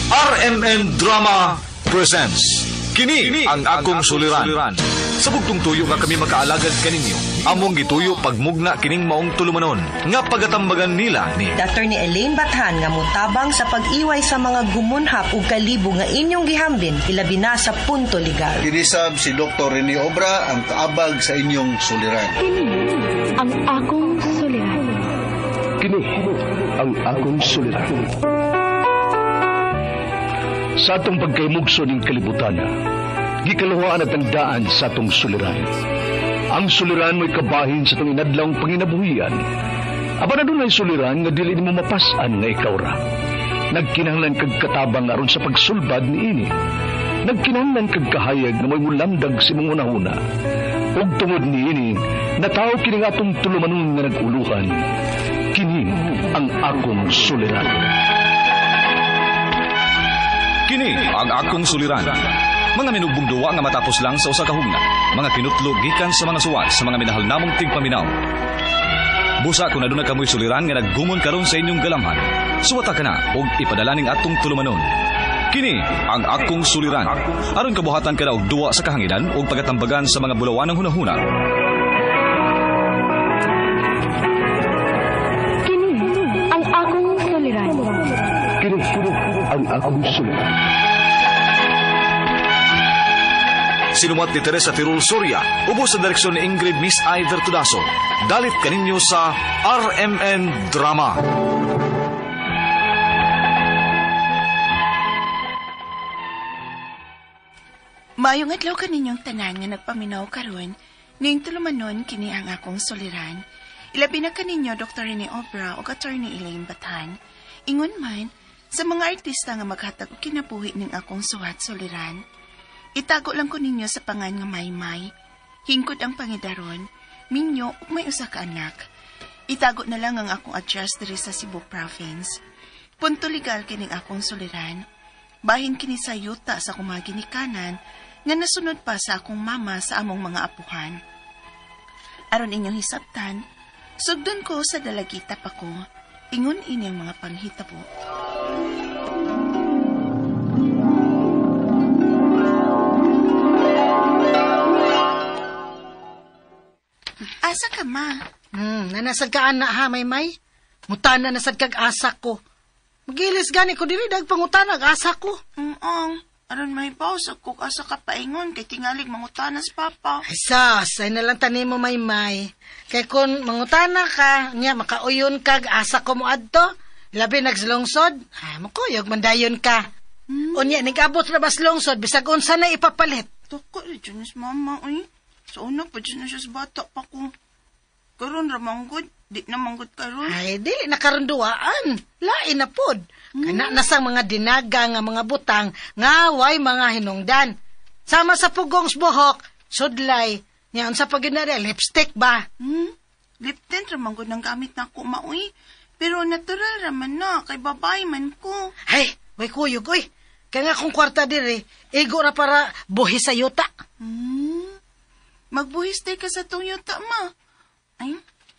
S8: RMN Drama presents Kini ang akong suliran. Sa bugtong tuyo nga kami makaalagad kaninyo, among gituyo pagmugna kining maong tulumanon nga pagatambagan nila ni
S9: Attorney Elaine Bathan nga motabang sa pag-iway sa mga gumunhap ug kalibo nga inyong gihambin ilabi na sa punto legal.
S10: Kinisab si Dr. Rene Obra ang kaabag sa inyong suliran.
S11: Kini ang akong suliran.
S12: Kini ang akong suliran. Sa atong pagkaymugso ning kalibutan, gikaluhaan at ang daan sa atong suliran. Ang suliran mo'y kabahin sa atong inadlawng panginabuhian. Apan adunay suliran nga dili nimo mapas-an nga ikaw ra. Nagkinahanglan kag katabang aron sa pagsulbad niini. Nagkinahanglan kag kahayag nga mo'y mulamdag sa imong hunahuna. Ug tungod niini, natawo kini nga atong tulumanon nga nag-uluhan. Kini ang akong suliran.
S8: Kini ang akong suliran. Mga minugbong duwa nga matapos lang sa usa ka hugna. Mga kinutlo gikan sa mga suwat sa mga minahal namong tigpaminaw. Busa kung aduna kamoy suliran nga naggumon karon sa inyong galamhan. Suwata ka na og ipadala ning atong tulumanon. Kini ang akong suliran. Aron kabuhatan ka na og duwa sa kahanginan og pagatambagan sa mga bulawanang hunahuna.
S11: Kini ang akong suliran.
S12: Kini ang akong suliran.
S8: Sinumat ni Teresa Tirul Soria, ubos sa direksyon ni Ingrid Miss Iver Tudaso. Dalit kaninyo sa RMN Drama.
S13: Maayong adlaw kaninyong tanan nga nagpaminaw karon, ning tulumanon kini ang akong suliran. Ilabi na kaninyo Dr. Rene Obra ug Attorney Elaine Bathan. Ingon man sa mga artista nga maghatag og kinabuhi ning akong suwat suliran. Itago lang ko ninyo sa pangan nga maymay. Hingkod ang pangidaron, minyo ug may usa ka anak. Itago na lang ang akong address diri sa Cebu Province. Punto legal kining akong suliran. Bahin kini sa yuta sa akong mga ginikanan nga nasunod pa sa akong mama sa among mga apuhan. Aron inyong hisabtan, sugdon ko sa dalagita pa ko. Ingon ini ang mga panghitabo. Asa ka, ma?
S14: Nanasad ka ana ha, Maymay. Mutana nasad kag asa ko. Magilis gani ko diri dag pangutana ag asa ko.
S13: Ong, aron may baw sa kog asa ka paingon kay tingalig mangutana sa papa.
S14: Ay sus, ay nalang tanim mo, Maymay. Kay kun mangutana ka, nya makauyon kag asa ko mo adto. Labi nagslungsod, ah, mukuyog mandayon ka. Unya nigabot ra bas lungsod bisag unsa na ipapalit.
S13: Dako rin dyan is mama, uy. Sa una pa dyan na siya sa bata pa ko. Karon ra manggod, di na manggod karon.
S14: Ay, dili na karon duaan. Lain na pod. Kana na sang mga dinaga nga mga butang nga way mga hinungdan. Sama sa pugong buhok, sudlay. Nya unsa pa gyud na lipstick ba?
S13: Lip tint ra manggod ang gamit na ako maoy. Pero natural ra man na kay babae man ko.
S14: Ay, way kuyog oy. Kaya nga kung kwarta diri, igo ra para buhi sa yuta.
S13: Magbuhis day ka sa tong yuta, ma. Ay,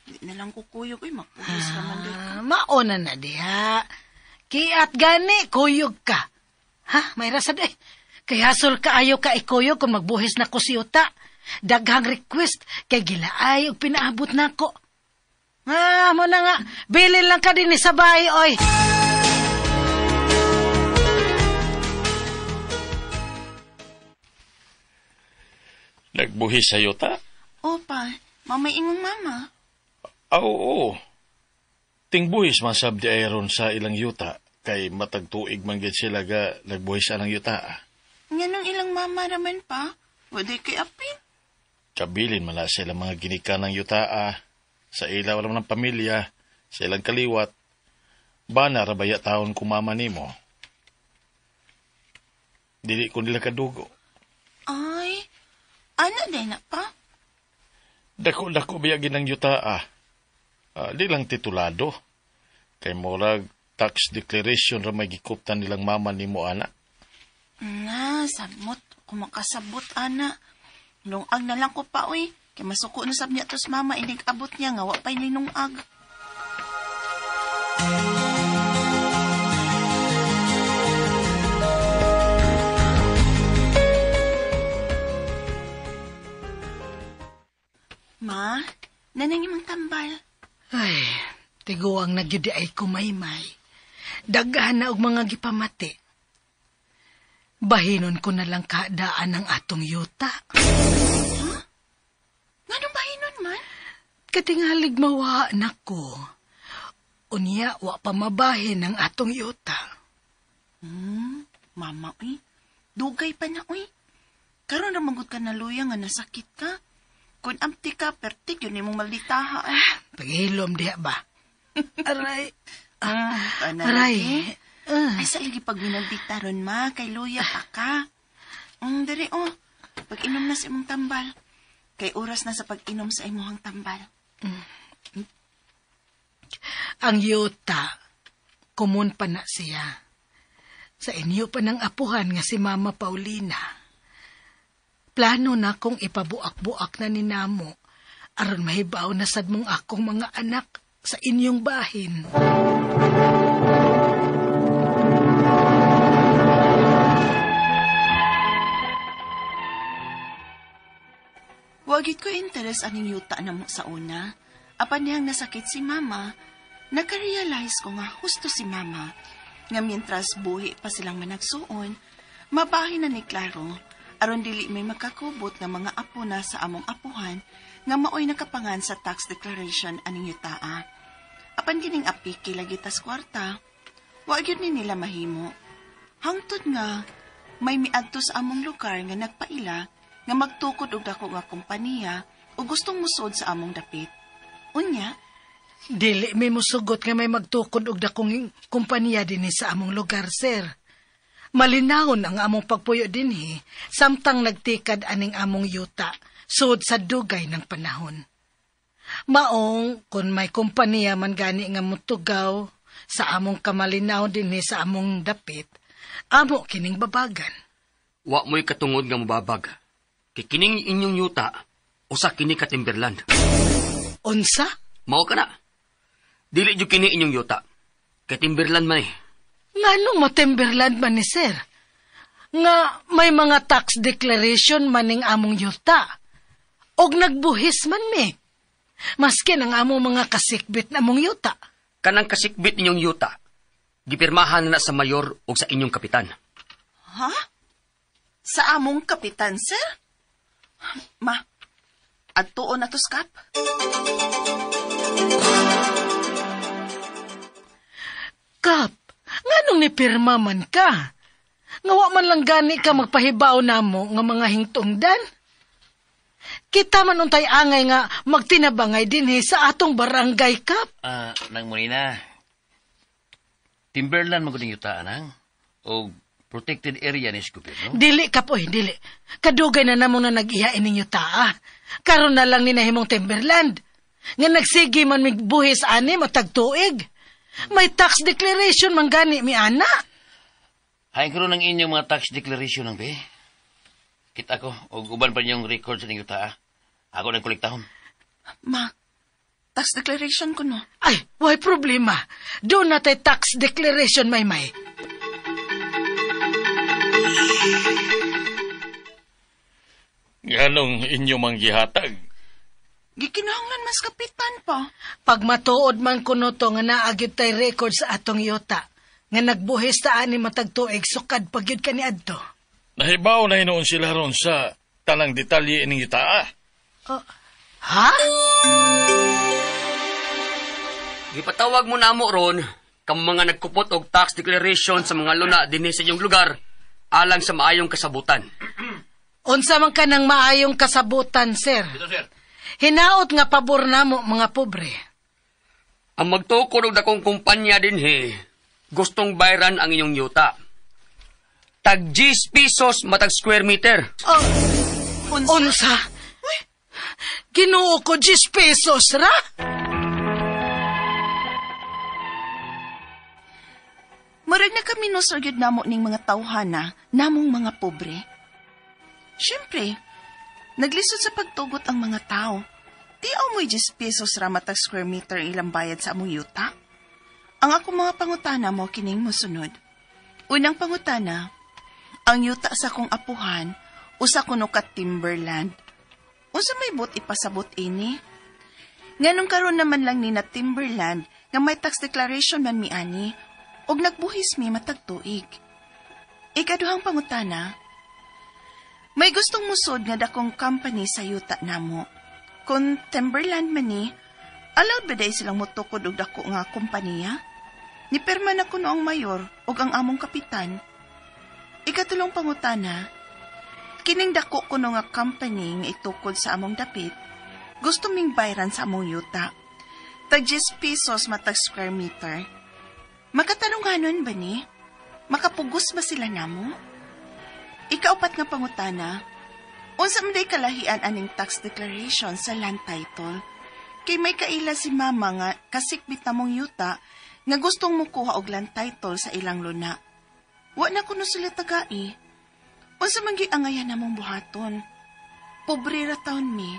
S13: di na lang kukuyog. Uy, magbuhis ra man day ka.
S14: Mauna na diha. Kiat gani, kuyog ka. Ha, may rasad eh. Kaya hasol ka ayo ka ikuyog kung magbuhis na ko si yuta. Daghang request kay gilaay og pinaabot nako. Ah, mo na nga. Bilin lang ka din sa bahay, oy.
S15: Nagbuhis sa yuta?
S13: Opa, mamay imong mama.
S15: Oo. Tingbuhis man sab di ayron sa ilang yuta kay matag tuig man gid sila ga nagbuhis anang yuta.
S13: Nganong ilang mama raman pa? Wala kay apin.
S15: Kabilin man na sila mga ginikan ng yuta sa ila wala man ng pamilya, sa ilang kaliwat. Bana rabaya taon kumama nimo. Dili ko nila kadugo.
S13: Ay, ano din na pa?
S15: Dako-dako biya ginang yuta. Di lang titulado. Kay murag tax declaration ra may gikuptan nilang mama nimo ana.
S13: Na, sabot. Kumakasabot, ana. Lungag na lang ko pa, uy. Kay masuko na sab niya tos mama, inig-abot niya nga, wa pa'y linungag. Ma, nanang imong tambal.
S14: Ay, tiguang nagyudi ay kumaymay. Daghan na og mga gipamati. Bahinon ko na lang kaadaan ang atong yuta.
S13: Huh? Nganong bahinon man?
S14: Katingalig mawa na ko. Unya, wa pa mabahin ang atong yuta.
S13: Mama, uy. Dugay pa na, uy. Karon ra manggod ka na luya nga nasakit ka. Kung amti ka, pertig yun imong malditaha.
S14: Paghilom diha ba? Aray.
S13: Aray. Ay, sa lagi pag minaldita ron, ma, kay luya pa ka. Diri, oh. Pag-inom na sa imong tambal. Kay oras na sa pag-inom sa imong tambal.
S14: Ang yuta, kumun pa na siya. Sa inyo pa ng apuhan nga si Mama Paulina. Plano na kong ipabuak-buak na ni Namo aron mahibaw na sad mong akong mga anak sa inyong bahin.
S13: Wagit ko interes aning yuta na mo sa una. Apan niyang nasakit si Mama, nakarealize ko nga husto si Mama. Nga mientras buhi pa silang managsuon, mabahin na ni Claro, aron dili may makakubot nga mga apo na sa among apuhan nga maoy nakapangan sa tax declaration aning yutaa. Apan kining apiki lagi tas kwarta, wa gyud ni nila mahimo. Hangtod nga may miadto sa among lugar nga nagpaila nga magtukod og dako nga kompanya o gustong musod sa among dapit. Unya,
S14: dili may musugot nga may magtukod og dakong kompanya dinhi sa among lugar, sir. Malinawon ang among pagpuyo dinhi samtang nagtikad aning among yuta sud sa dugay ng panahon. Maong kun may kompanya man gani nga mutugaw sa among kamalinaw dinhi sa among dapit, amo kining babagan.
S16: Wa mo'y katungod nga mubabag. Kay kining inyong yuta usa kini ka timberland.
S14: Unsa?
S16: Mao ka na. Dili jud kini inyong yuta. Kay timberland man eh.
S14: Nganong matimberland man ni sir? Nga may mga tax declaration maning among yuta. Og nagbuhis man mi. Maski ang among mga kasikbit na among yuta.
S16: Kanang kasikbit ninyong yuta, gipirmahan na sa mayor o sa inyong kapitan.
S13: Ha? Sa among kapitan, sir? Ma, adtuon na to, Skap.
S14: Kap, nganong nipirma man ka? Nga wa man lang gani ka magpahibaw namo nga mga hingtungdan? Kita man untay angay nga magtinabangay dinhi sa atong barangay, Kap.
S17: Nang Molina, timberland man gud ang yuta, anang? O protected area ni sa gobyerno?
S14: Dili, Kap, oy, dili. Kadugay na namo na nag-iya ining yuta, ah. Karon na lang ni nahimong timberland. Nga nagsige man migbuhis ani matag tuig. May tax declaration man gani mi ana.
S17: Hain karon ang inyong mga tax declaration ang be. Kita ko og uban pa niyong record sa inyong yuta. Ako nang kolektahon.
S13: Ma, tax declaration ko no.
S14: Ay, way problema. Doon na tay tax declaration, maymay.
S15: Nganong inyo mang gihatag?
S13: Gikinahanglan mas kapitan pa.
S14: Pag matuod man kuno to nga naagyud tay record sa atong yuta, nga nagbuhis ta ani matag tuig sukad pagyud kaniadto.
S15: Nahibaw na hinuon sila ron sa tanang detalye ining yuta.
S14: Ha?
S16: Gipatawag mo na mo ron kang mga nagkupot og tax declaration sa mga luna dinhi sa inyong lugar alang sa maayong kasabutan.
S14: Unsa man ka ng maayong kasabutan, sir?
S17: Ito, sir.
S14: Hinaot nga pabor namo mga pobre.
S16: Ang magtukod og dakong kumpanya dinhi, gustong bayran ang inyong yuta. Tag 10 pesos matag square meter.
S14: Oh, unsa? Ginoo ko 10 pesos ra?
S13: Murag na kami gyud namo ning mga tawhana, namong mga pobre. Siyempre, naglisod sa pagtugot ang mga tao. Di mo'y 10 pesos ra matag square meter ilang bayad sa among yuta. Ang akong mga pangutana mo kining mosunod. Unang pangutana, ang yuta sa akong apuhan, usa kuno ka timberland. Unsa may buot ipasabot ini? Nganong karon naman lang ni na timberland nga may tax declaration man mi ani og nagbuhis mi matag tuig. Ikaduhang pangutana, may gustong musod nga dakong company sa yuta namo. Kung timberland man ni, allowed ba day silang motukod og dako nga kompanya? Nipirma na kuno ang mayor ug ang among kapitan. Ikatulong pangutana, kining dako kuno nga company nga itukod sa among dapit, gusto ming bayran sa among yuta. Tag 10 pesos matag square meter. Makatanunganon ba ni? Makapugos ba sila namo? Ikaupat nga pangutana, unsa man day kalahian aning tax declaration sa land title? Kay may kaila si mama nga kasikbit namong yuta nga gustong mukuha og land title sa ilang luna. Wa na kuno sila tagai. Unsa man gyud angayan namong buhaton? Pobre ra taon mi.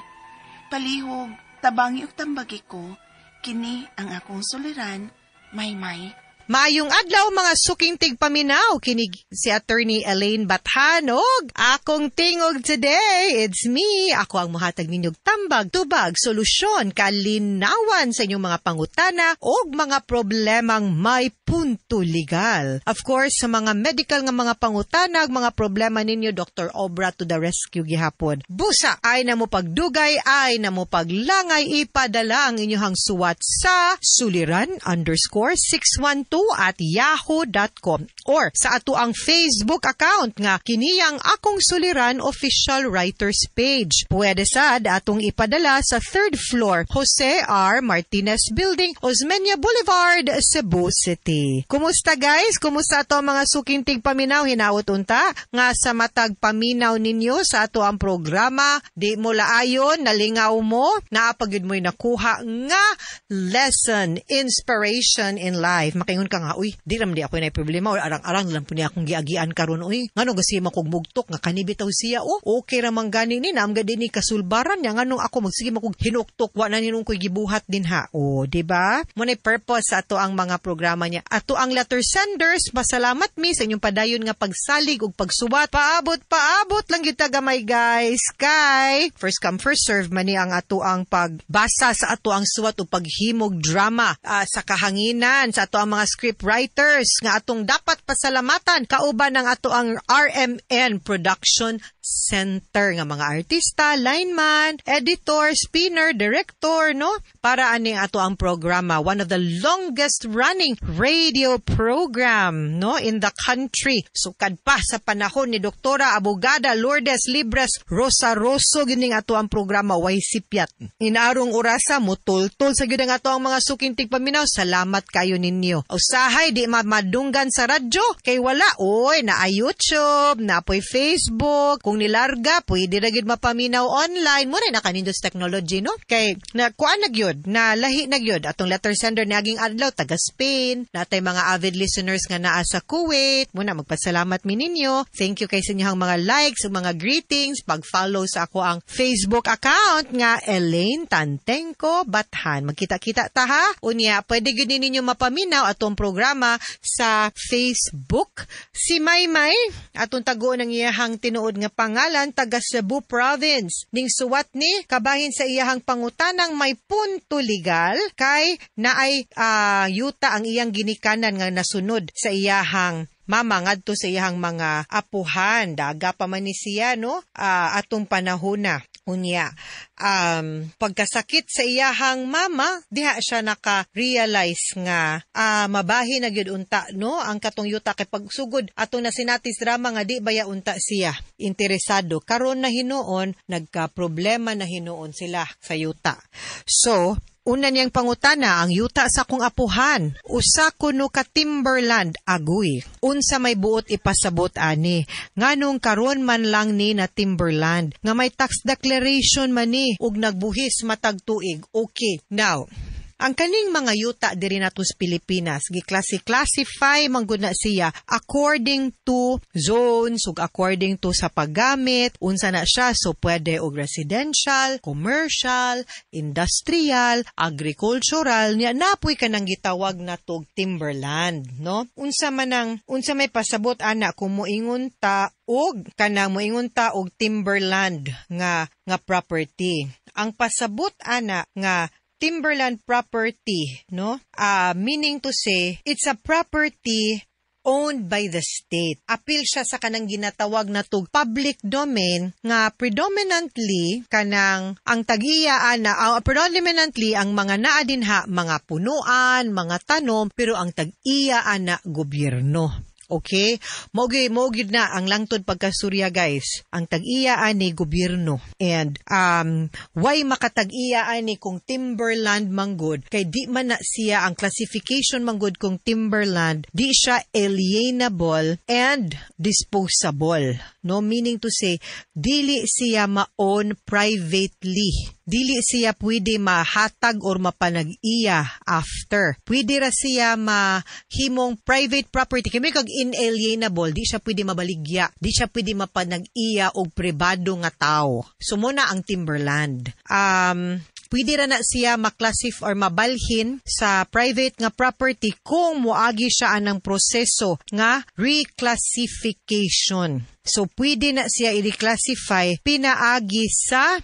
S13: Palihog, tabangi og tambagi ko, kini ang akong suliran, Maymay.
S9: Maayong adlaw, mga suking tigpaminaw, kinig si Attorney Elaine Bathanog. Akong tingog today, it's me. Ako ang muhatag ninyog tambag, tubag, solusyon, kalinawan sa inyong mga pangutana o mga problemang may punto legal. Of course, sa mga medical nga mga pangutana, mga problema ninyo, Dr. Obra to the rescue gihapon. Busa, ay na mo pagdugay, ay na mo paglangay, ipadala ang inyong suwat sa suliran_612@yahoo.com or sa ato ang Facebook account nga kiniyang Akong Suliran Official Writers Page. Pwede sad atong ipadala sa third floor, Jose R. Martinez Building, Osmeña Boulevard, Cebu City. Kumusta, guys? Kumusta ato ang mga suking tigpaminaw? Hinaot unta nga sa matag paminaw ninyo sa ato ang programa, di mo laayon, nalingaw mo, naa pa gyud mo'y nakuha nga lesson, inspiration in life. Makaingon ka nga, "Uy, di naman di ako na problema or arang-arang lang po niya akong giagian karon, uy. Ngano gasi kog mugtok nga kani bitaw siya, oh, okay ra man gani ni, naam gani ni kasulbaran niya, nganong ako magsige mo kog hinuktok, wa na ninong ko'y gibuhat din ha?" Oh, di ba? Mo na purpose sa ato ang mga programa niya. Ato ang letter senders, masalamat mi sa inyong padayon nga pagsalig ug pagsuwat. Paabot, paabot lang gyud ta gamay, guys. Kay first come, first serve man ni ang ato ang pagbasa sa ato ang suwat ug paghimog drama sa kahanginan sa ato ang mga script writers nga atong dapat pasalamatan kauban ng ato ang RMN Production Center nga mga artista, lineman, editor, spinner, director, no? Para ani ato ang programa, one of the longest running radio program, no, in the country. Sukad pa sa panahon ni Doktora Abogada Lourdes Libres Rosa Roso gining ato ang programa way sipyat. Inarong orasa mutultol sa gyud ang ato ang mga suking tigpaminaw. Salamat kayo ninyo. Usahay di madunggan sa radyo kay wala, oy, naa YouTube, napoy Facebook. Kung nilarga, pwede ra gyud mapaminaw online. Mo na nakanindot sa technology, no? Kay na kuan na gyud, na lahi na gyud atong letter sender niaging adlaw taga Spain, natay mga avid listeners nga naa sa Kuwait. Muna magpasalamat mi ninyo. Thank you kay sa inyong mga likes ug mga greetings, pag-follow sa ako ang Facebook account nga Elaine Tantengco Bathan. Magkita-kita ta ha. Unya, pwede gyud ninyo mapaminaw atong programa sa Facebook. Si Maymay, atong taguon ang iyahang tinuod nga pangalan, taga Cebu Province. Ning suwat ni kabahin sa iyahang pangutanang may punto legal kay naay yuta ang iyang ginikanan nga nasunod sa iyahang mama ngadto sa iyahang mga apuhan. Daga pa man ni siya, no, atong panahona. Unya, pagkasakit sa iyahang mama, diha siya naka-realize nga mabahi na gyud unta, no, ang katong yuta kay pagsugod atong nasinatis drama nga di baya unta siya interesado. Karon na hinuon nagka-problema na hinuon sila sa yuta. So, una niyang pangutana, ang yuta sa akong apuhan, usa kuno ka timberland, agoy. Unsa may buot ipasabot ani? Nganong karon man lang ni na timberland nga may tax declaration man ni ug nagbuhis matag tuig? Okay. Now, Ang kaning mga yuta diri nato sa Pilipinas, gi-classify man gud na siya according to zones ug according to sa paggamit, unsa na siya. So pwede og residential, commercial, industrial, agricultural, niya napoy kanang gitawag na tog timberland, no? Unsa man ang unsa may pasabot ana kung moingon ta og kanang moingon ta og timberland nga property? Ang pasabot ana nga timberland property, no? Meaning to say, it's a property owned by the state. Apil siya sa kanang ginatawag na tug public domain nga predominantly kanang ang tag-iya ana, predominantly ang mga naa dinha mga punuan, mga tanom, pero ang tag-iya ana gobyerno. Okay? Mo gyud na ang langtod pagkasurya, guys. Ang tag-iya ani gobyerno. And why makatag-iya ani kung timberland manggod kay di man na siya ang classification manggod kung timberland, di siya alienable and disposable. No, meaning to say, dili siya ma-own privately. Dili siya pwede mahatag or mapanag-iya after. Pwede ra siya mahimong private property. Kay kag inalienable, di siya pwede mabaligya. Di siya pwede mapanag-iya og pribado nga tao. So mo na ang timberland. Pwede ra na siya maklasif or mabalhin sa private nga property kung moagi siya anang proseso nga reclassification. So pwede na siya i-reclassify pinaagi sa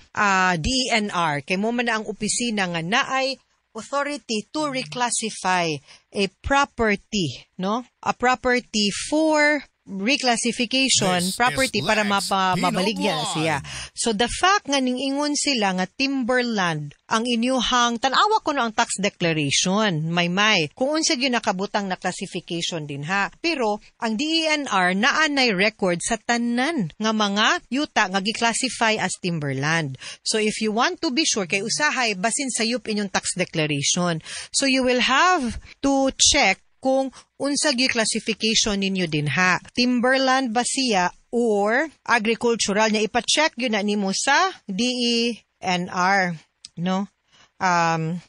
S9: DENR. Kay mo man na ang opisina nga naay authority to reclassify a property, no? A property for reclassification
S1: This
S9: property
S1: is
S9: para
S1: Lex Pino
S9: mabaligya
S1: Blog.
S9: Siya. So the fact nga ningingon sila nga timberland ang inyuhang, tan-awa ko no ang tax declaration, may kung unsa gyud nakabutang na classification din ha. Pero ang DENR naa nay record sa tanan nga mga yuta nga gi-classify as timberland. So if you want to be sure, kay usahay basin sayop inyong tax declaration. So you will have to check kung unsa gyud classification ninyo dinha. Timberland ba siya or agricultural niya, ipa-check gyud na nimo sa DENR, no?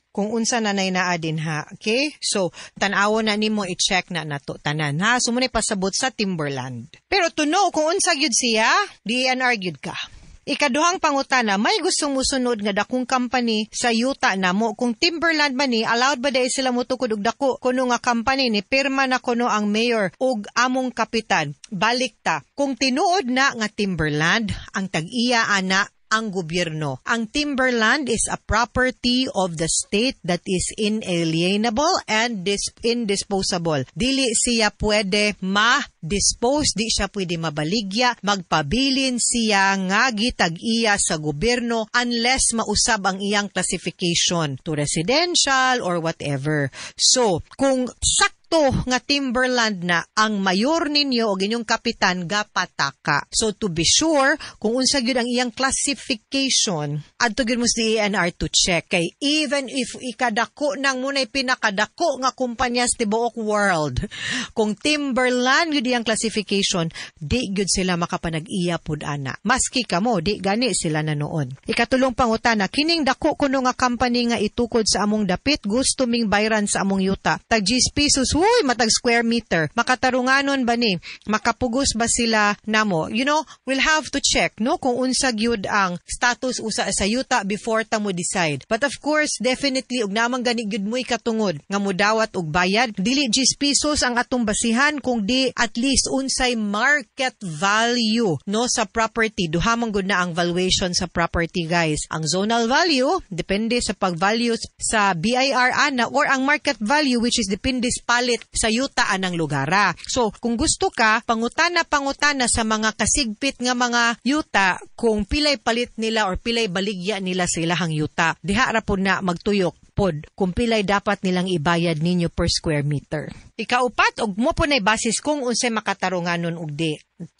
S9: Kung unsa na nay naa dinha, okay? So, tan-awon na nimo, i-check na nato tanan, ha? So, muna pasabot sa timberland. Pero to know kung unsa gyud siya, DENR gyud ka. Ikaduhang pangutana, may gustong musunod nga dakong company sa yuta namo. Kung timberland man ni, allowed ba dahil sila mutukod og dako kuno nga company ni pirma na kuno ang mayor ug among kapitan? Balik ta. Kung tinuod na nga timberland, ang tag-iya ana ang gobyerno. Ang timberland is a property of the state that is inalienable and indisposable. Dili siya pwede ma-dispose, di siya pwede mabaligya, magpabilin siya nga gitag-iya sa gobyerno unless mausab ang iyang classification to residential or whatever. So, kung sakto nga timberland na, ang mayor ninyo o inyong kapitan gapataka. So to be sure kung unsa gyud ang iyang classification, adto gyud mo sa DENR to check. Kay even if ikadako nang munay pinakadako nga kumpanya sa tibuok world, kung timberland gyud iyang classification, di gyud sila makapanag-iya pud ana. Maski kamo, di gani sila na noon. Ikatulong pangutana, kining dako kuno nga company nga itukod sa among dapit, gusto ming bayran sa among yuta. Tag 10 pesos, huy, matag square meter. Makatarunganon ba ni? Makapugos ba sila namo? We'll have to check, no, kung unsa gyud ang status usa sa yuta before ta mo decide. But of course, definitely, ug namang gani gyud mo'y katungod nga mudawat og bayad, dili 10 pesos ang atong basihan kung di at least unsay market value, no, sa property. Duha man gud na ang valuation sa property, guys. Ang zonal value depende sa pag-value sa BIR ana or ang market value, which is depende sa palit sa yuta anang lugara. So, kung gusto ka, pangutana-pangutana sa mga kasigpit nga mga yuta kung pilay palit nila or pilay baligya nila sa ilahang yuta. Diha ra pod na magtuyok pod kung pilay dapat nilang ibayad ninyo per square meter. Ikaupat, og mo po na basis kung unsay makatarunganon og di.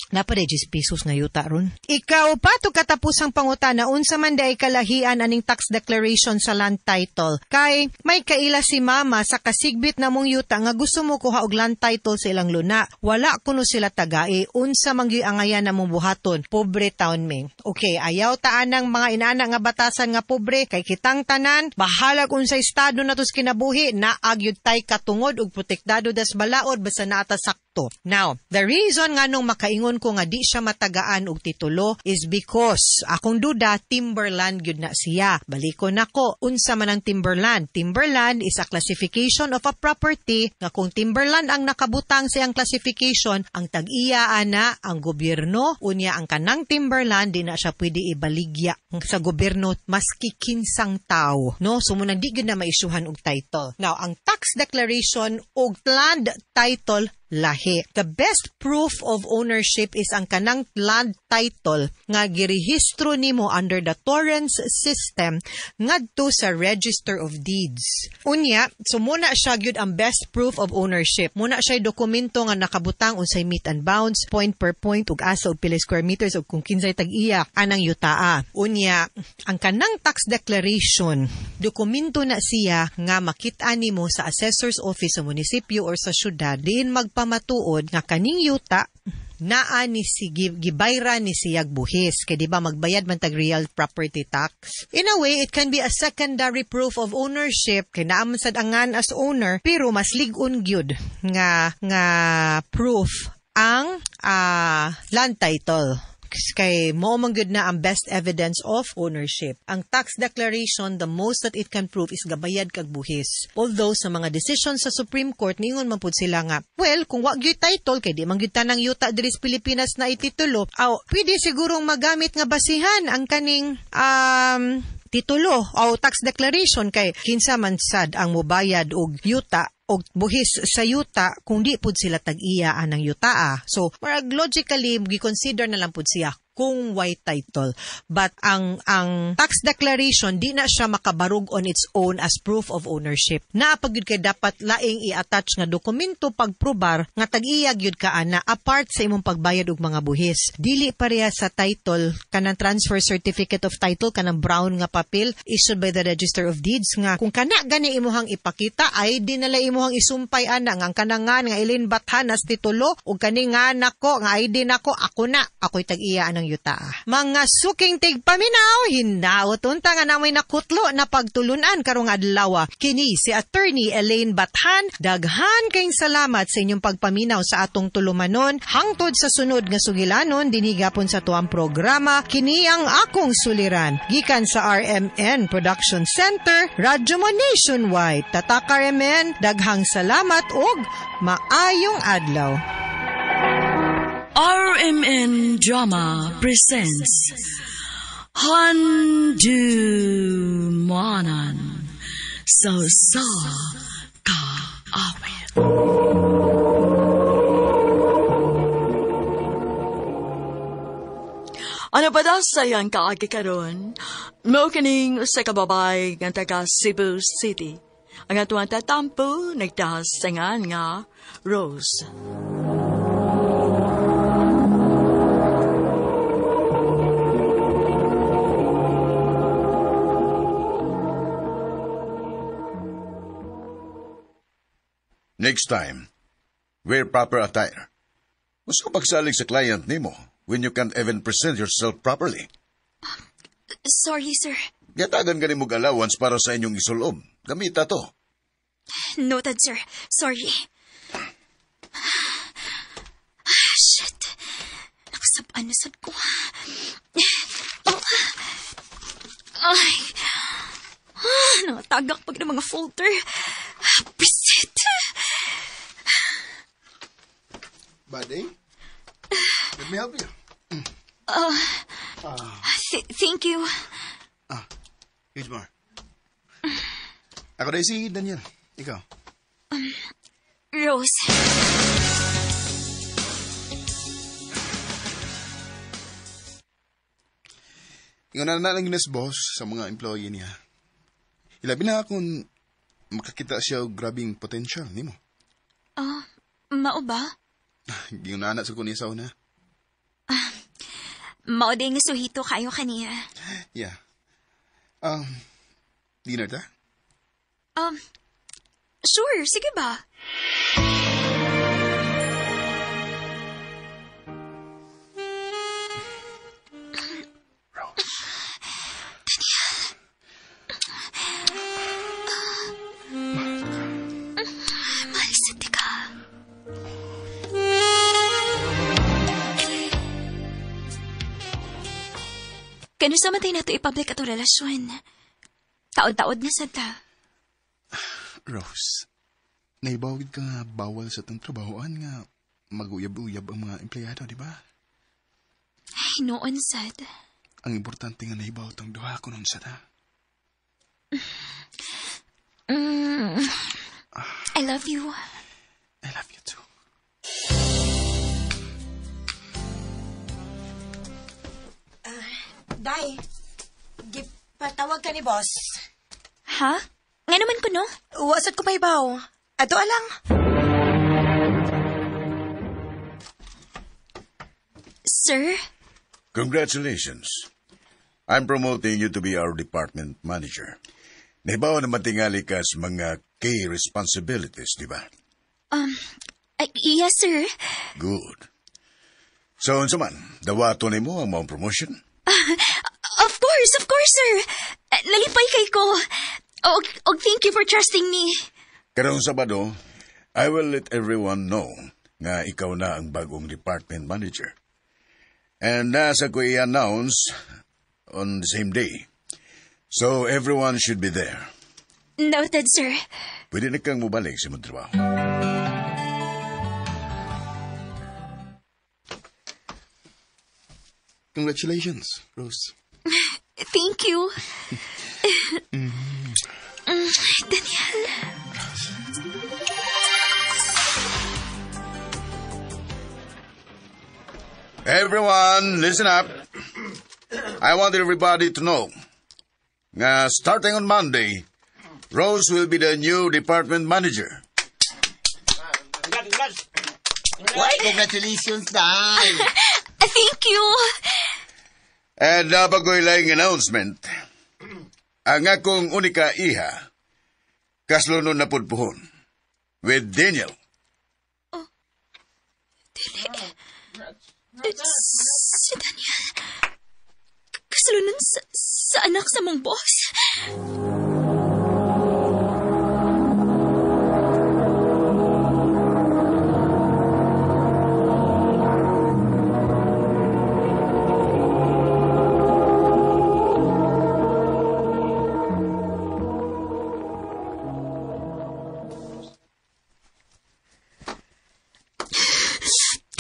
S9: Napa 10 pesos nga yuta ron. Ikaw pa to katapusang pangutana unsa man day kalahian aning tax declaration sa land title. Kay may kaila si mama sa kasigbit na mong yuta nga gusto mo kuha og land title sa ilang luna. Wala kuno sila tagae unsa man gyud angayan na mong buhaton. Pobre taon ming. Okay, ayaw taan ng mga inaana nga batasan nga pobre kay kitang tanan bahalag unsa estado natos kinabuhi naag yud tay katungod og protektado das balaod basta naata sakto. Now, the reason nga nung makaingon ko nga di siya matagaan og titulo is because akong duda timberland gyud na siya. Balikon nako unsa man ang timberland? Timberland is a classification of a property nga kung timberland ang nakabutang sa iyang classification, ang tag-iya ana ang gobyerno, unya ang kanang timberland di na siya pwede ibaligya sa gobyerno maski kinsang tao, no? So munang di gyud na maisyuhan og title. Now, ang tax declaration og land title lahi. The best proof of ownership is ang kanang land title nga girehistro nimo under the Torrens system ngadto sa Register of Deeds. Unya, so muna siya gyud ang best proof of ownership. Muna siya dokumento nga nakabutang unsay meet and bounds, point per point ug asa og pila square meters ug kung kinsay tag-iya anang yutaa. Unya, ang kanang tax declaration, dokumento na siya nga makit-an nimo sa assessor's office sa munisipyo or sa syudad diin magpamatuod nga kaning yuta naa ni si gibayra ni siyag buhis kay di ba magbayad man tag real property tax. In a way, it can be a secondary proof of ownership kay naa man sad angan as owner, pero mas lig-on gyud nga proof ang land title. Kay mao man gyud na ang best evidence of ownership. Ang tax declaration, the most that it can prove is gabayad kag buhis. Although sa mga decision sa Supreme Court ningon man pud sila nga, well, kung wa gyud title kay di man gyud tanang yuta diri sa Pilipinas na ititulo, aw pwede sigurong magamit nga basihan ang kaning titulo o tax declaration kay kinsa man sad ang mobayad og yuta og buhis sa yuta kung di pud sila tag-iya anang yutaa. So, marag logically gi-consider na lang pud siya kung white title. But ang tax declaration di na siya makabarug on its own as proof of ownership. Naa pa gyud kay dapat laing i-attach nga dokumento pagprobar nga tag-iya gyud ka ana apart sa imong pagbayad og mga buhis. Dili pareha sa title kanang transfer certificate of title kanang brown nga papel issued by the Register of Deeds nga kung kana gani imuhang ipakita ay di nala imuhang isumpay ana nga ang kanangan nga Elaine Bathan as titulo ug kani nga nako nga ID nako ako na ako'y tag-iya anang yuta. Mga suking tigpaminaw, hinaot unta nga namoy nakutlo na pagtulunan karong adlaw. Kini si Attorney Elaine Bathan, daghan kayong salamat sa inyong pagpaminaw sa atong tulumanon. Hangtod sa sunod nga sugilanon dinhi gapon sa tuang programa kini ang akong suliran. Gikan sa RMN Production Center, Radyo Mo Nationwide. Tatak RMN, daghang salamat ug maayong adlaw.
S18: RMN Drama presents Handumanan sa Usa Ka Awit. Ano pa daw sayang kaagi karon? Mao kining usa ka babae nga taga Cebu City. Ang atuang tatampo nagtahas sa ngan nga Rose.
S19: Next time, wear proper attire. Mas kapagsalig sa client nimo when you can't even present yourself properly.
S20: Sorry, sir.
S19: Gatagan ka nimo allowance para sa inyong isulob. Gamita to.
S20: Noted, sir. Sorry. Shit. Nakasabaan na sad ko. Oh. Ay. Nangatagak pag ng mga folder. Bisit.
S21: Buddy, let me help you.
S20: Thank you.
S21: Here's more. Ako na si Daniel. Ikaw?
S20: Rose.
S21: Ingon na lang yun boss sa mga employee niya. Ilabi na kung makakita siya og grabing potential nimo.
S20: Oh, mao ba?
S21: Gingon na sa ko niya sa una.
S20: Mao day nga suhito kayo kaniya.
S21: Yeah. Dinner ta?
S20: Sure, sige ba?
S21: Rose.
S20: Daniel. Mahal sa tika. Kano sa matay na ito i-public ato relasyon? Taod-taod na sa ta.
S21: Rose, naibawid ka nga bawal sa itong trabahoan nga mag-uyab-uyab ang mga empleyado, di ba?
S20: Ay, noon, sad.
S21: Ang importante nga naibaw itong duha ko noon sa ta.
S20: I love you.
S21: I love you too.
S4: Day, gipatawag ka ni boss.
S20: Ha? Nga naman ko, no?
S4: Wasat ko pa ibaw. Ato alang.
S20: Sir?
S19: Congratulations. I'm promoting you to be our department manager. Naibaw na matingali ka sa mga key responsibilities, di ba?
S20: Yes, sir.
S19: Good. So, unsa man, dawato nimo ang maong promotion?
S20: Of course, sir. Nalipay kay ko. Og thank you for trusting me.
S19: Karong Sabado, I will let everyone know nga ikaw na ang bagong department manager. And nasa ko i-announce on the same day. So everyone should be there.
S20: Noted, sir.
S19: Pwede na kang mubalik sa imong trabaho.
S21: Congratulations, Rose.
S20: Thank you. Daniel.
S19: Everyone, listen up. I want everybody to know nga starting on Monday, Rose will be the new department manager.
S22: Why, congratulations, Day!
S20: Thank you.
S19: And nabagoy lang announcement, ang akong unika iha, kaslunon na pudpuhon, with Daniel.
S20: Oh, dili. Si Daniel, kaslunon sa anak sa mong boss?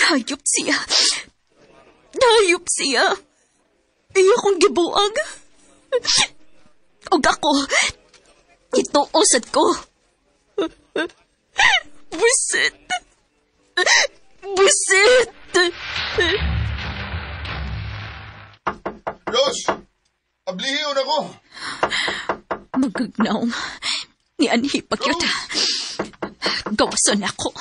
S20: Hayop siya. Hayop siya. Iya kong gibuag. Og ako, ituosad ko. Busit. Busit.
S21: Rose! Ablihiyon ako!
S20: Magagnaw. Ni Anhi pagyud. Gawason ako.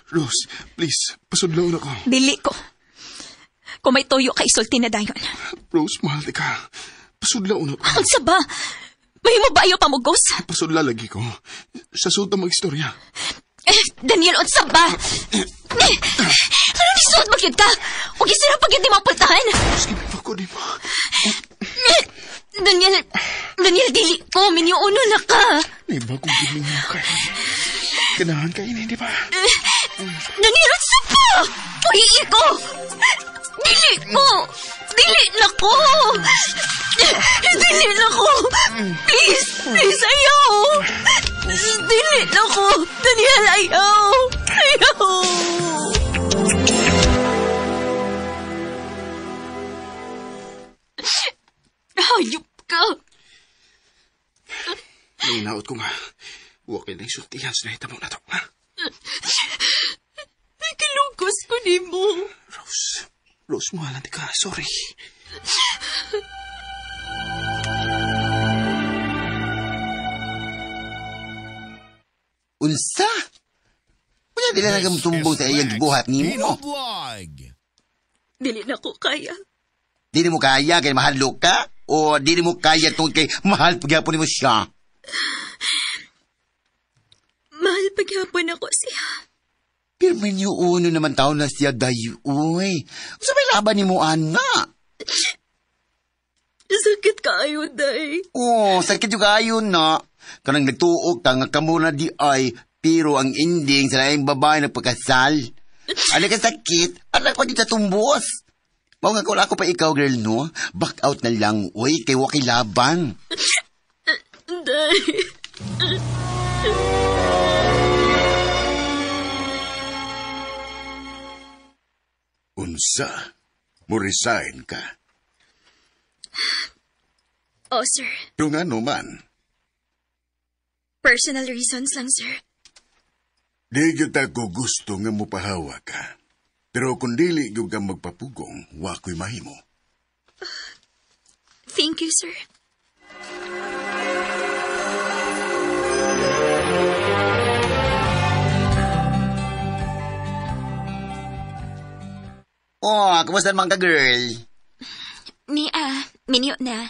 S21: Rose, please, pasudlaw na ko.
S20: Dili ko. Kung may toyo ka, isulti na dayon.
S21: Rose, mahal di ka. Pasudlaw na ko.
S20: Ang saba! Mahimo ba ayaw pamugos?
S21: Pasudla lagi ko. Sa sulta mag-istorya.
S20: Daniel, unsa ba? Ano ni suot magyud ka? O gisira pag hindi mapultahan?
S21: Sige, ko di mo.
S20: Daniel, Daniel, dili ko. Minyuuno na ka.
S21: Naiba kong gimingaw ka. Kanahan ka ini, di ba?
S20: Daniel, unsa pa? Puhii ko! Dili ko! Dili na ko! Dili na ko! Please, please, ayaw! Dili na ko! Daniel, ayaw! Ayaw! Hayop ka!
S21: Nanginaot ko nga. Huwag kayo nang sultihan sa nahitabo na to, ha?
S20: Kilugos ko ni mo.
S21: Rose, Rose, mahalan di ka. Sorry.
S22: Unsa? Wala Dili na kamutumbong sa iyang gibuhat nimo.
S20: Dili na ko kaya.
S22: Dili mo kaya kay mahadlok ka? O dili mo kaya tungod kay mahal pagyapon nimo siya?
S20: Mahal pagyapon ako siya.
S22: Pero minyo uno naman taon na siya dayo, uy. Sa may laban nimo, ana?
S20: Sakit kaayo, day.
S22: Oh, sakit yung kaayo na. Kanang nagtuok ka nga kamo na di ay, pero ang ending sa laing babae nagpakasal. Ano ka sakit? Ano ko dito tumbos? Mao nga kung ako pa ikaw, girl, no? Back out na lang, uy, kay wakay laban.
S20: Day.
S19: Unsa? Mo resign ka?
S20: Oh, sir.
S19: Pero nga no man.
S20: Personal reasons lang, sir.
S19: Di gyud ta ko gusto nga mopahawa ka. Pero kung dili gyud ka magpapugong, wa ko'y mahimo.
S20: Thank you, sir.
S22: Oh, kumusta naman ka, girl?
S20: Mia, minyo na.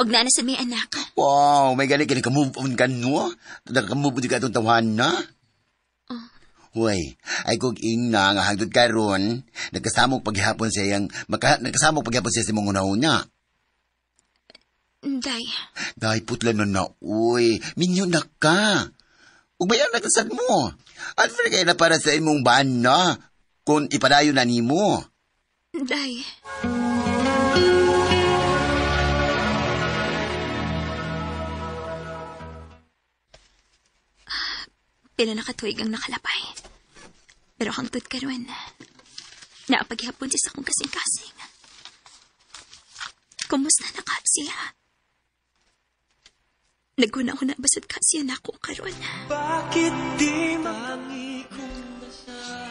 S20: Og na na sa may anak.
S22: Wow, may gali ka move on ka, no? Naka-move on ka itong tawahan na?
S20: Oh.
S22: Hoy, ay kog ing na nga hangtod karon, nagkasamok paghapon siya yang, nagkasamok paghapon siya sa mong una-una.
S20: Day.
S22: Day, putla na na, uy. Minyo na ka. Ug bayan nagkasad mo. Unfair kayo na para sa imong bana kung ipadayon na nimo.
S20: Day. Pila na katuig ang nakalapay. Pero hangtod karon, naapaghapon siya sa akong kasing-kasing. Kumusta na ka siya? Naguna-una basad ka siya na ako karon.
S3: Bakit di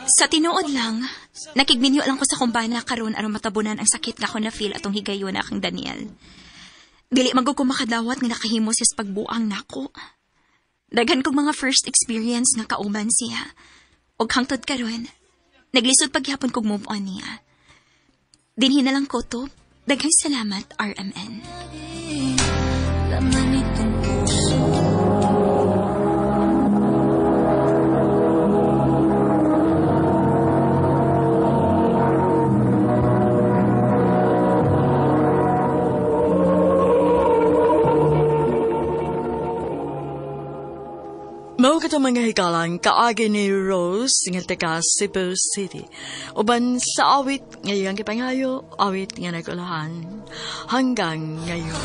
S20: Sa tinuod lang, nakigminyo lang ko sa kumbana karon aron matabunan ang sakit nga ako na feel atong higayon akang Daniel. Dili man ko makadawat nga nakahimo siya sa pagbuang nako. Daghan kong mga first experience nga kauban siya. Og hangtod karon, naglisod paghapon kog move on niya. Dinhi na lang ko to. Daghang salamat, RMN.
S3: Laman itong puso.
S18: Mao katong mga hikalang kaagi ni Rose nga taga Cebu City. Uban sa awit ngayong gipangayo, awit nga nagulahan hanggang ngayon.